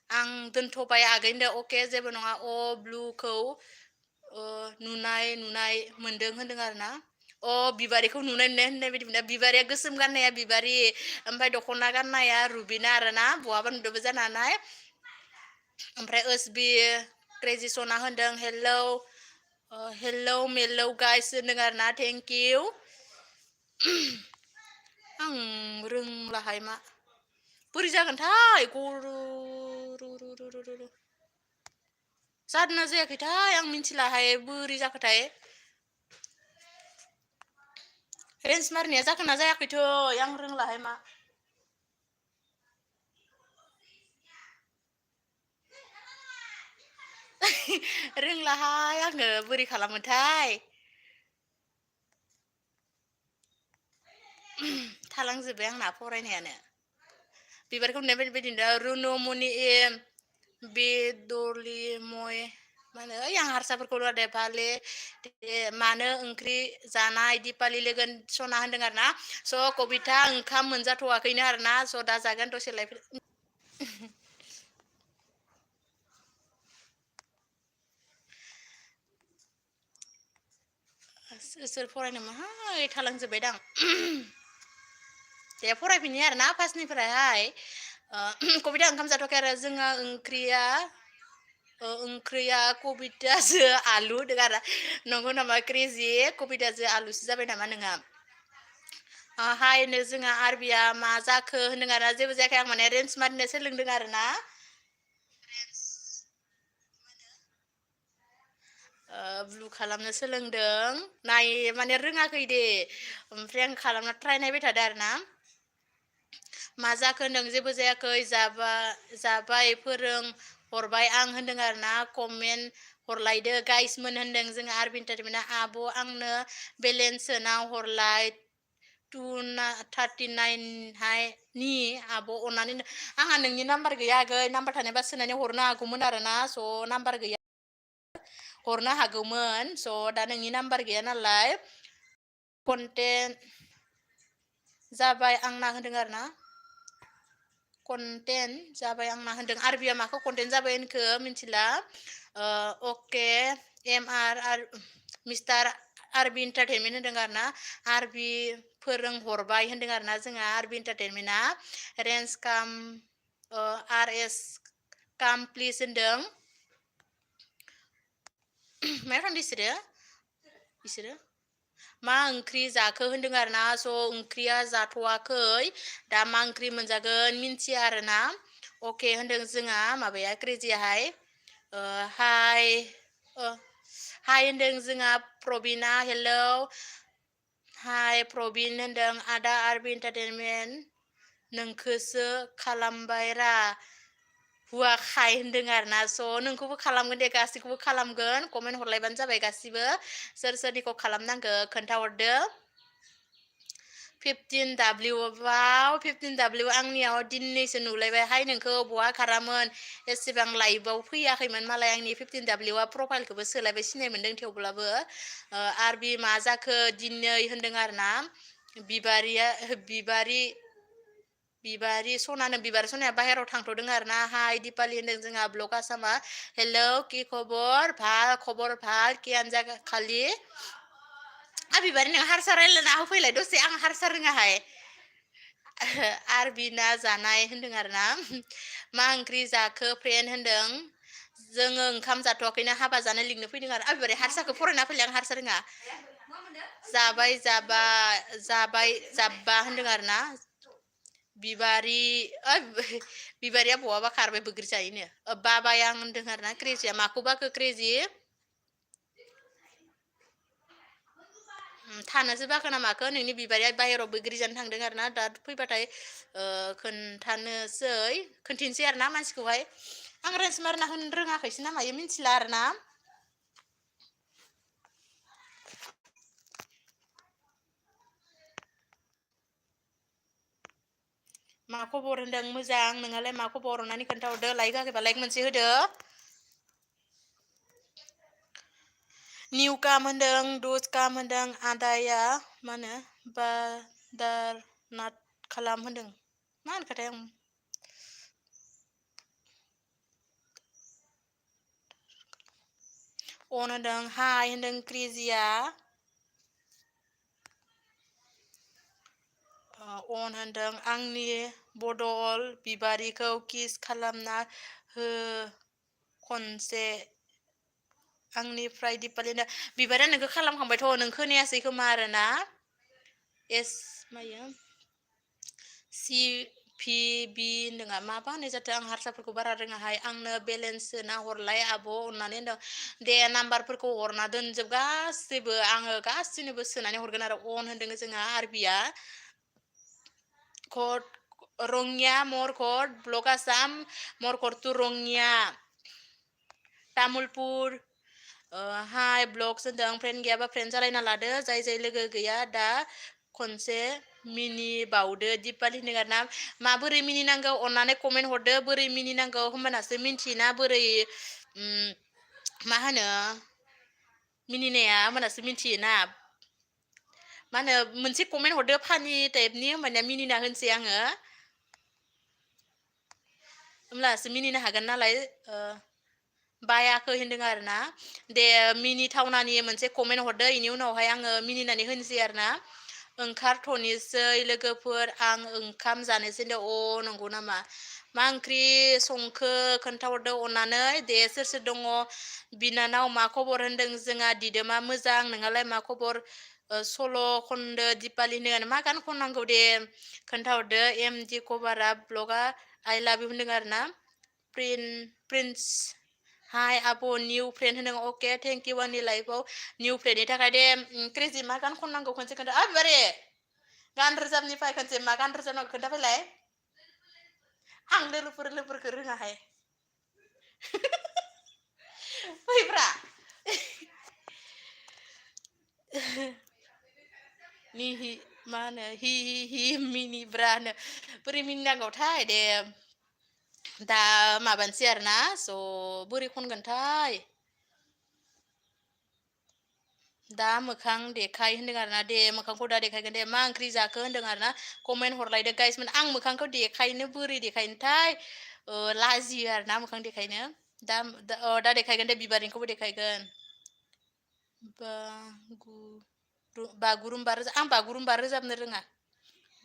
आं दोनथ'बाय आगैनो अके जेबो नङा ब्लुखौ नुनाय मोनदों होनदों आरोना बिबारिखौ नुनाय होननाय बायदि मोनदों बिबारिया गोसोम गाननाया बिबारि ओमफ्राय दख'ना गाननाया रुबिना आरोना बहाबा नुदोंबो जानो हानाय ओमफ्राय ओसबि ग्रेजुवेसना होनदों हेलौ मेलौ गाइस होनदों आरोना थेंक इउ आं रोंलाहाय मा बोरै जागोनथाय जादोंना जायाखैथाय आं मिन्थिलाहाय बोरै जाखोथाय रेन्ज मारिनाया जाखोना जायाखैथो आं रोंलाहाय मा रोंलाहाय आङो बोरै खालामोथाय थालांजोब्बाय आंना फरायनायानो बिबारखौ नुनाय बायदि रुनुमनि बेदरलि मय माने आं हारसाफोरखौ दे भाले मानो ओंख्रि जानाय दिपालि लोगोन सना होनदों आरो ना स' कबिता ओंखाम मोनजाथ'वाखैनो आरो ना स' दा जागोन दसे लायफोर सोर फरायनो माहाय थालांजोब्बाय दां दे फरायफिननि आरो ना फार्स्टनिफ्रायहाय कबिता ओंखाम जाथ'वाखै आरो जोंहा ओंख्रिया कबिताजो आलु होदों आरो नंगौ नामा क्रेजि कबिताजो आलुसो जाबाय नामा नोंहा हायनो जोंहा आरबिया मा जाखो होनदों आरो जेबो जायाखै आं माने रेन्स मारिनो सोलोंदों आरो ना ब्लु खालामनो सोलोंदों नाय माने रोङाखै दे ओमफ्राय आं खालामना ट्राय नायबाय थादों आरो ना मा जाखो होनदों जेबो जायाखै जाबाय फोरों हरबाय आं होनदों आरो ना कमेन्ट हरलायदो गाइसमोन होनदों जोङो आरबिनटारमोना आब' आंनो बेलेन्स सोना हरलाय 239हाय नि आब' अननानै आंहा नोंनि नाम्बार गैया आगै नाम्बार थानायबा सोनानै हरनो हागौमोन आरो ना स' नाम्बार गैया हरनो हागौमोन स' दा नोंनि नाम्बार गैया नालाय कन्टेक्ट जाबाय आंना होनदों आरो ना कन्टेन्ट जाबाय आंना होनदों आरबिया माखौ कन्टेन्ट जाबाय होनखो मिथिला अके एम आर मिस्टार आरबि इन्टारटेनमेन्ट होनदों आरो ना आरबि फोरोंहरबाय होनदों आरो ना जोंहा आरबि इन्टारटेनमेन्टआ रेन्ज काम आर एस काम प्लिज होनदों मा खालामदों बिसोरो मा ओंख्रि जाखो होनदों आरो ना स' ओंख्रिया जाथ'वाखै दा मा ओंख्रि मोनजागोन मिन्थिया आरो ना अके होनदों जोंहा माबाया क्रेजियाहाय हाय होनदों जोंहा प्रबिना हेलौ हाय प्रबिन होनदों आदा आरबि इन्टारटेनमेन्ट नोंखोसो खालामबाय रा हुवाखाय होनदों आरो ना स' नोंखौबो खालामगोन दे गासैखौबो खालामगोन कमेन्ट हरलायबानो जाबाय गासिबो सोर सोरनिखौ खालामनांगौ खोन्थाहरदो 15W आंनियाव दिनैसो नुलायबाय हाय नोंखौ बहा खारामोन एसेबां लाइभआव फैयाखैमोन मालाय आंनि 15Wआ प्रफाइलखौबो सोलायबाय सिनाय मोन्दों थेवब्लाबो आरबि मा जाखो दिनै होनदों आरो ना बिबारि सनानो बिबार सनाया बाहेराव थांथ'दों आरो ना हाय दिपालि होनदों जोंहा ब्लग आसामा हेलौ कि खबर भाल कियानो जागा खालि बिबारि नों हारसा रायज्लायना होफैलाय दसे आं हारसा रोङाहाय आरबिना जानाय होनदों आरो ना मा ओंख्रि जाखो फ्रेन्ड होनदों जोङो ओंखाम जाथ'वाखैनो हाबा जानो लिंनो फैदों आरो बिबारि हारसाखौ फरायना फैलाय आं हारसा रोङा जाब्बा होनदों आरो ना बिबारिया बहाबा खारबाय बोग्रि जायोनो बाबाय आं होनदों आरो ना क्रेजिया माखौ बाखो क्रेजि थानोसो बाखो ना माखो नोंनि बिबारिया बाहेराव बैग्रि जानो थांदों आरो ना दा फैबाथाय खोन्थिनोसै आरो ना मानसिखौहाय आं रेन्स मारना होनो रोङाखैसो ना मायो मिथिला आरो ना मा खबर होनदों मोजां नोंहालाय मा खबर अननानै खोन्थाहरदो लाइक होआखैबा लाइक मोनसे होदो निउ काम होनदों दुस काम होनदों आदाया मा होनो बादारनाथ खालाम होनदों मा होनखाथाय आं अन होनदों हाय होनदों क्रेजिया अन होनदों आंनि बदल बिबारिखौ किस खालामना हो खनसे आंनिफ्राय दिपालिनो बिबारा नोंखौ खालामखांबायथ' नों खोनायासै खोमा आरो ना मायो CVB होनदों माबा होननाय जाथों आं हारसाफोरखौ बारा रोङाहाय आंनो बेलेन्स सोना हरलाय आब' अननानै होनदों दे नाम्बारफोरखौ हरना दोनजोब गासैबो आङो गासैनोबो सोनानै हरगोन आरो अन होनदों जोंहा आरबिया रङिया मरकट ब्लक आसाम मरकट टु रङिया तामुलपुर हाय ब्लग होनदों फ्रेन्ड गैयाबा फ्रेन्ड जालायना लादो जाय लोगो गैया दा खनसे मिनिबावदो दिपालि होनदों आरोना माबोरै मिनिनांगौ अननानै कमेन्ट हरदो बोरै मिनिनांगौ होमबानासो मिन्थियोना बोरै मा होनो मिनिनाया होमबानासो मिन्थियोना मा होनो मोनसे कमेन्ट हरदो फानि टाइपनि होमबानिया मिनिना होनोसै आङो होमब्लासो मिनिनो हागोन नालाय बायाखै होनदों आरोना दे मिनिथावनानि मोनसे कमेन्ट हरदो इनि उनावहाय आङो मिनिनानै होनोसै आरोना ओंखारथ'नोसै लोगोफोर आं ओंखाम जानोसै दे नंगौ नामा मा ओंख्रि संखो खोन्थाहरदो अननानै दे सोर सोर दङ बिनानाव मा खबर होनदों जोंहा दिदोमा मोजां नोंहालाय मा खबर सल' खनदो दिपालिनो मा गान खननांगौ दे खोन्थाहरदो एम डि कभारा ब्लगा आइ लाभ इउ होनदों आरोना प्रिन्स हाय आब' निउ फ्रेन्ड होनदों अके थेंक इउ आंनि लाइफआव निउ फ्रेन्डनि थाखाय दे क्रेजि मा गान खननांगौ खनसे खोन्था बिबारे गान रोजाबनिफ्राय खनसे मा गान रोजाबनांगौ खोन्थाफैलाय आं लोरफोरखौ रोङाहाय फैब्रा मिहि मा होनो हि मिनिब्रा होनो बोरै मिनिनांगौथाय दे दा माबानोसै आरोना स' बोरै खनगोनथाय दा मोखां देखाय होनदों आरोना दे मोखांखौ दा देखायगोन दे मा ओंख्रि जाखो होनदों आरोना कमेन्ट हरलायदो गाइसमोन आं मोखांखौ देखायनो बोरै देखायनोथाय लाजियो आरोना मोखां देखायनो दा देखायगोन दे बिबारनिखौबो देखायगोन बागुरुम्बा आं बागुरुम्बा रोजाबनो रोङा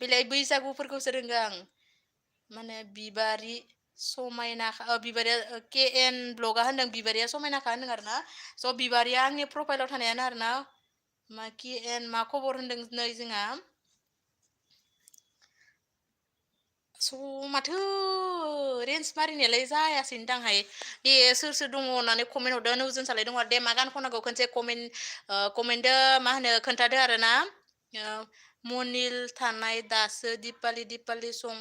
बेलाय बैसागुफोरखौसो रोंगो आं माने बिबारि समायना बिबारिया के एन ब्लगा होनदों बिबारिया समायनाखा होनदों आरोना स' बिबारिया आंनि प्रफाइलाव थानायानो आरोना मा के एन मा खबर होनदों नै जोंहा स' माथो रेन्ज मारिनायालाय जायासै दांहाय दे सोर सोर दङ होननानै कमेन्ट हरदो नौजोन सालाय दङ दे मा गान खनांगौ खनसे कमेन्टदो मा होनो खोन्थादो आरोना मनिल थानाय दासो दिपालि सं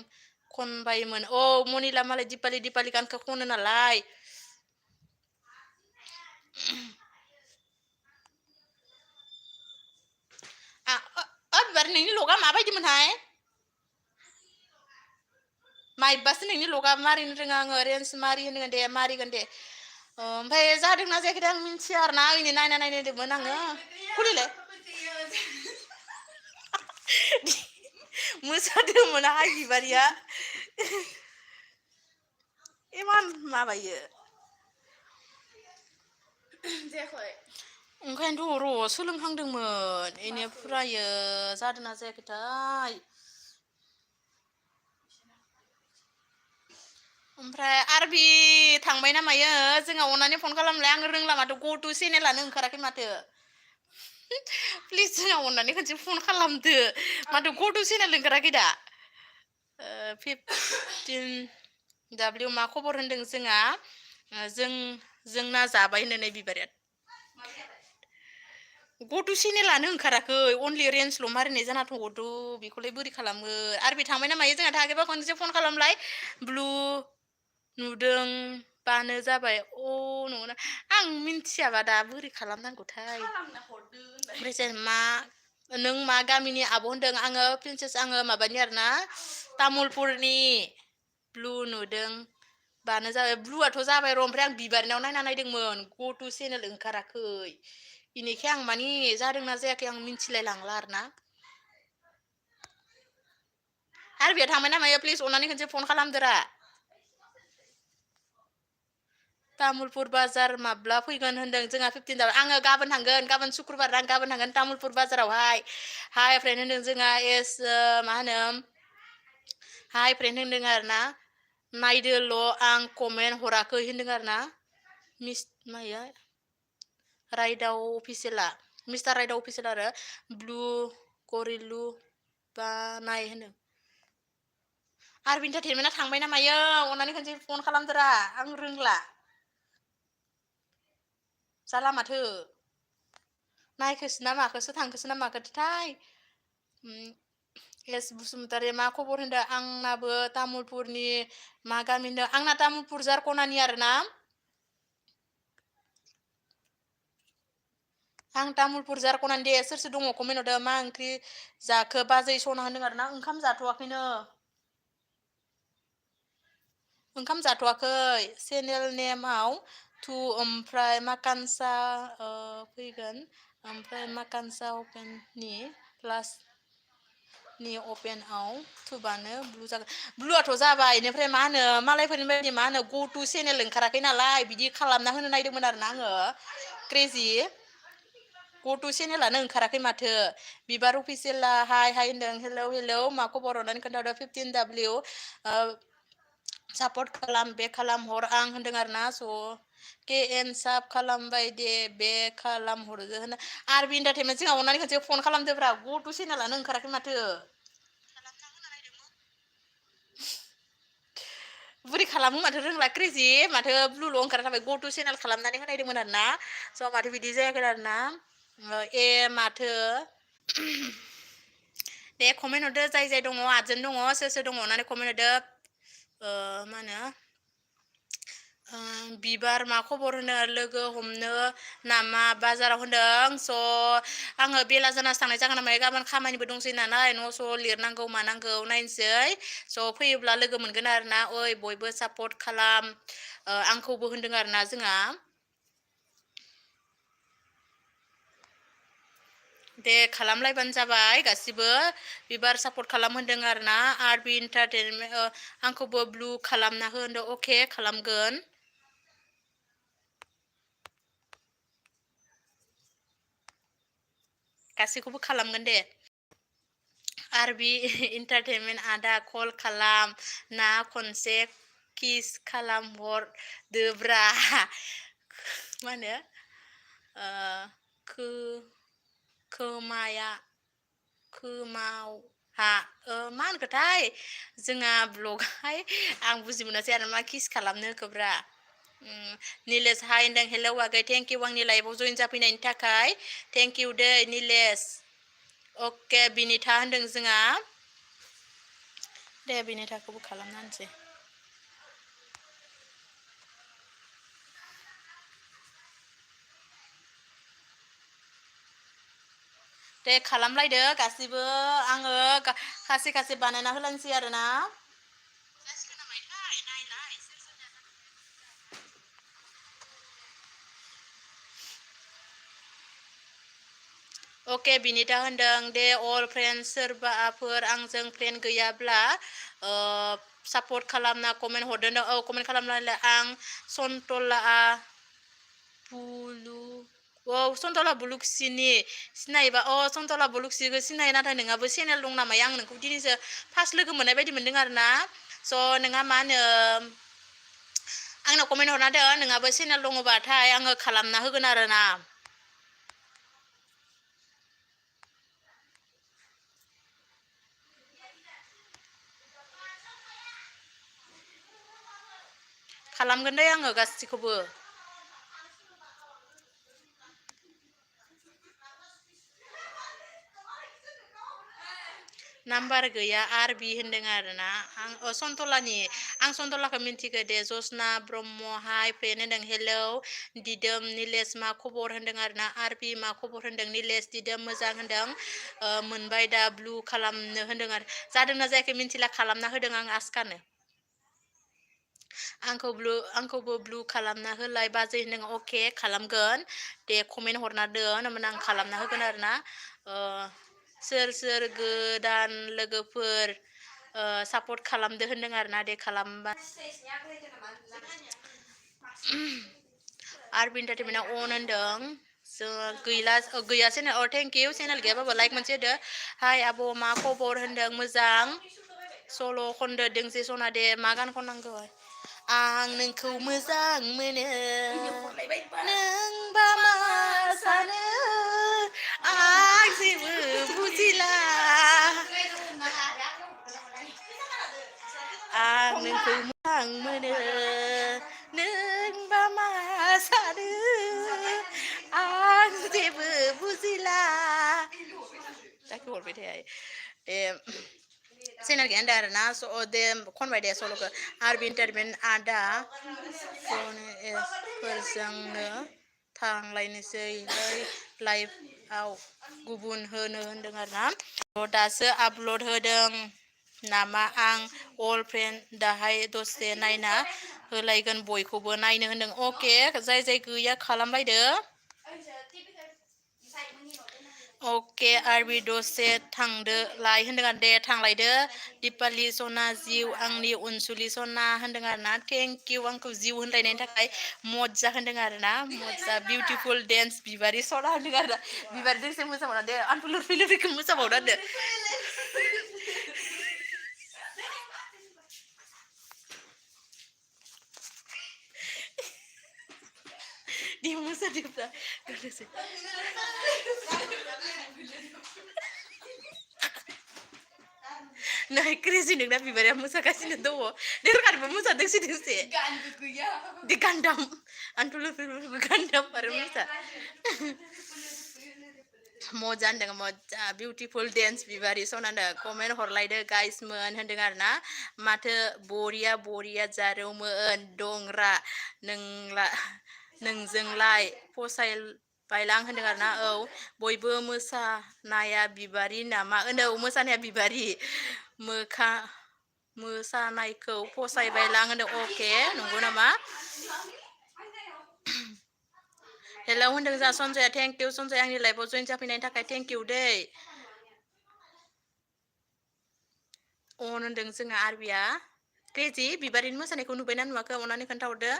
खनबायमोन मनिला मालाय दिपालि गानखौ खनो नालाय बिबार नोंनि लगा माबायदिमोनहाय माइबासो नोंनि लगा मारिनो रोङा आङो रेन्ज मारि होनगोन दे मारिगोन दे ओमफ्राय जादोंना जायाखै आं मिन्थिया आरोना ओइनै नायदोंमोन आङो खुलिलाय मोसादोंमोनहाय बिबारिया इमान माबायो जायाखै ओंखायनोथ' र' सोलोंहांदोंमोन बेनिफ्राय जादोंना जायाखैथाय ओमफ्राय आरबि थांबाय ना मायो जोंहा अननानै फन खालामलाय आं रोंला माथो गटु चेनेलानो ओंखाराखै माथो प्लिज जोंहा अननानै खनसे फन खालामदो माथो गटु चेनेल ओंखाराखै दा 15 डाब्लिउ मा खबर होनदों जोंहा जोंना जाबाय होननानै बिबारिया गटु चेनेलानो ओंखाराखै अनलि रेन्जल' मारिनाय जाना दङ बेखौलाय बोरै खालामो आरबि थांबाय ना मायो जोंहा थाङाखैबा खनसे फन खालामलाय ब्लु नुदों बानो जाबाय नंगौना आं मिन्थियाबा दा बोरै खालामनांगौथाय ओमफ्राय नों मा गामिनि आब' होनदों आङो प्रिन्सेस आङो माबानि आरोना तामुलपुरनि ब्लु नुदों बानो जाबाय ब्लुआथ' जाबाय र' ओमफ्राय आं बिबारनाव नायदोंमोन गटु चेनेल ओंखाराखै इनिखाय आं मानि जादोंना जायाखै आं मिन्थिलाय लांला आरोना आरबिया थांबाय ना मायो प्लिज अननानै खनसे फन खालामदोरा तामुलपुर बाजार माब्ला फैगोन होनदों जोंहा 15 आङो गाबोन थांगोन गाबोन सुक्रुबार आं गाबोन थांगोन तामुलपुर बाजारावहाय हाय फ्रेन्ड होनदों जोंहा मा होनो हाय फ्रेन्ड होनदों आरोना नायदोल' आं कमेन्ट हराखै होनदों आरोना माया रायदाव मिस्टार रायदाव अफिसियेल आरो ब्लु गरिलु बानाय होनो आरो इन्टारटेनमेन्टआ थांबाय ना मायो अननानै खनसे फन खालामदोरा आं रोंला जाला माथो नायखोसो ना माखोसो थांखोसो ना माखोथाय एस बसुमतारी मा खबर होनदों आंनाबो तामुलपुरनि मा गामि होनदों आंना तामुलपुर जारकनानि आरोना आं तामुलपुर जारख'नानै दे सोर दङ कमेन्ट हरदो मा ओंख्रि जाखो बाजै सना होनदों आरोना ओंखाम जाथ'वाखैनो चेनेल नेमाव टु ओमफ्राय माकानसा फैगोन ओमफ्राय माकानसा अपेननि प्लास नि अपेनआव थुबानो ब्लु जागोन ब्लुआथ' जाबाय बेनिफ्राय मा होनो मालायफोरनि बायदि मा होनो गु टु चेनेल ओंखाराखै नालाय बिदि खालामना होनो नायदोंमोन आरोना आङो क्रेजि गटु चेनेलानो ओंखाराखै माथो बिबार अफिसियेला हाय होनदों हेलौ मा खबर हरनानै खोन्थाहरदो 15W सापर्ट खालाम बे खालाम हर आं होनदों आरोना स' KN साब खालामबाय दे बे खालाम हरदो होनो आरबि इन्टारटेनमेन्ट जोंहा अननानै खनसे फन खालामदोब्रा गटु चेनेलानो ओंखाराखै माथो बुरि खालामो माथो रोंला क्रेजि माथो ब्लुल' ओंखारना थाबाय गटु चेनेल खालामनानै होनायदोंमोन आरोना स' माथो बिदि जायाखै आरोना माथो दे कमेन्ट हरदो जाय दङ आदजोन दङ सोर दङ होननानै कमेन्ट हरदो मा होनो बिबार मा खबर होनो लोगो हमनो नामा बाजाराव होनदों स' आङो बेला जानासो थांनाय जागोन नामा गाबोन खामानिबो दंसै नालाय न' स' लिरनांगौ मानांगौ नायनोसै स' फैयोब्ला लोगो मोनगोन आरोना ओइ बयबो सापर्ट खालाम आंखौबो होनदों आरोना जोंहा दे खालामलायबानो जाबाय गासिबो बिबार सापर्ट खालाम होनदों आरोना आरबि इन्टारटेनमेन्ट आंखौबो ब्लु खालामना हो होनदों अके खालामगोन गासैखौबो खालामगोन दे आरबि इन्टारटेनमेन्ट आदा कल खालाम ना खनसे किस खालामहरदोब्रा मा होनो खोमावहा मा होनखोथाय जोंहा ब्लगहाय आं बुजि मोनासै आरो मा किस खालामनो होखोब्रा निलेश हाय होनदों हेलौ आगै थेंक इउ आंनि लाइफआव जइन जाफैनायनि थाखाय थेंक इउ दै निलेश अके बिनिथा होनदों जोंहा दे बिनिथाखौबो खालामना होनसै दे खालामलायदो गासिबो आङो खासे बानायना होलांसै आरोना अके बिनिथा होनदों दे अल फ्रेन्ड सोरबाफोर आंजों फ्रेन्ड गैयाब्ला सापर्ट खालामना कमेन्ट हरदो औ कमेन्ट खालामनानै आं सन्तला बुलु सन्तला बुलुक्सिनि सिनायोबा सन्तला बुलुक्सिखौ सिनायो नाथाय नोंहाबो चेनेल दं नामा आं नोंखौ दिनैसो फार्स्ट लोगो मोननाय बायदि मोनदों आरोना स' नोंहा मा होनो आंनाव कमेन्ट हरना दोन नोंहाबो चेनेल दङबाथाय आङो खालामना होगोन आरोना खालामगोन दे आङो गासिखौबो नाम्बार गैया आरबि होनदों आरोना आं सन्तलानि आं सन्तलाखौ मिन्थिगो दे जसना ब्रह्म हाय फ्रेन्ड होनदों हेलौ दिदोम निलेश मा खबर होनदों आरोना आरबि मा खबर होनदों निलेश दिदोम मोजां होनदों मोनबाय दा ब्लु खालामनो होनदों आरो जादोंना जायाखै मिन्थिला खालामना होदों आं आसकानो आंखौबो ब्लु खालामना होलाय बाजै होनदों अके खालामगोन दे कमेन्ट हरना दोन होमबाना आं खालामना होगोन आरोना सोर गोदान लोगोफोर सापर्ट खालामदो होनदों आरोना दे खालामबा आरबि इन्टारटेनमेन्टआ अन होनदों गैया चेनेल थेंक इउ चेनेल गैयाबाबो लाइक मोनसे होदो हाय आब' मा खबर होनदों मोजां सल' खनदो दोंसे सना दे मा गान खननांगौ आं नोंखौ मोजां मोनो नोंबा मा सानो आं जेबो बुजिला आं नोंखौ मोजां मोनो नोंबा मा सानो आं जेबो बुजिला जाखो हरबाय थायो चेनेल गैया होनदों आरोना दे खनबाय दे सल'खौ आरबि इन्टारटेनमेन्ट आदा फोरजोंनो थांलायनोसैलै लाइभआव गुबुन होनो होनदों आरोना दासो आपल'ड होदों नामा आं अल फ्रेन्ड दाहाय दसे नायना होलायगोन बयखौबो नायनो होनदों अके जाय जाय गैया खालामलायदो अके आरबि दसे थांदो लाय होनदों आरो दे थांलायदो दिपालि सना जिउ आंनि अनसुलि सना होनदों आरो ना थेंक इउ आंखौ जिउ होनलायनायनि थाखाय मज्जा होनदों आरो ना मज्जा बिउटिफुल डेन्स बिबारि सना होनदों आरो बिबारि दोंसे मोजां दे आंखौ लुरफै लुरफैखौ मोसाबावदो दे दे मोसादोब्रा गोलोसै नै क्रेजि नोंना बिबारिया मोसागासिनो दङ देरगानबो मोसादोंसै दोंसे गानबो गैया दे गानदाम आंथ' लुरफै गानदाम आरो मोसा मजा होनदों मजा बिउटिफुल डेन्स बिबारि सना कमेन्ट हरलायदो गाइसमोन होनदों आरो ना माथो बरिया बरिया जारौमोन दंरा नोंजोंलाय फसायबायलां होनदों आरो ना औ बयबो मोसानाया बिबारि नामा औ मोसानाया बिबारि मोसानायखौ फसायबायलां होनदों अके नंगौ नामा हेलौ होनदों जा सनजया थेंक इउ सनजय आंनि लाइफआव जइन जाफैनायनि थाखाय थेंक इउ दै अन होनदों जोंहा आरबिया क्रेजि बिबारिनि मोसानायखौ नुबायना नुवाखै अननानै खोन्थाहरदो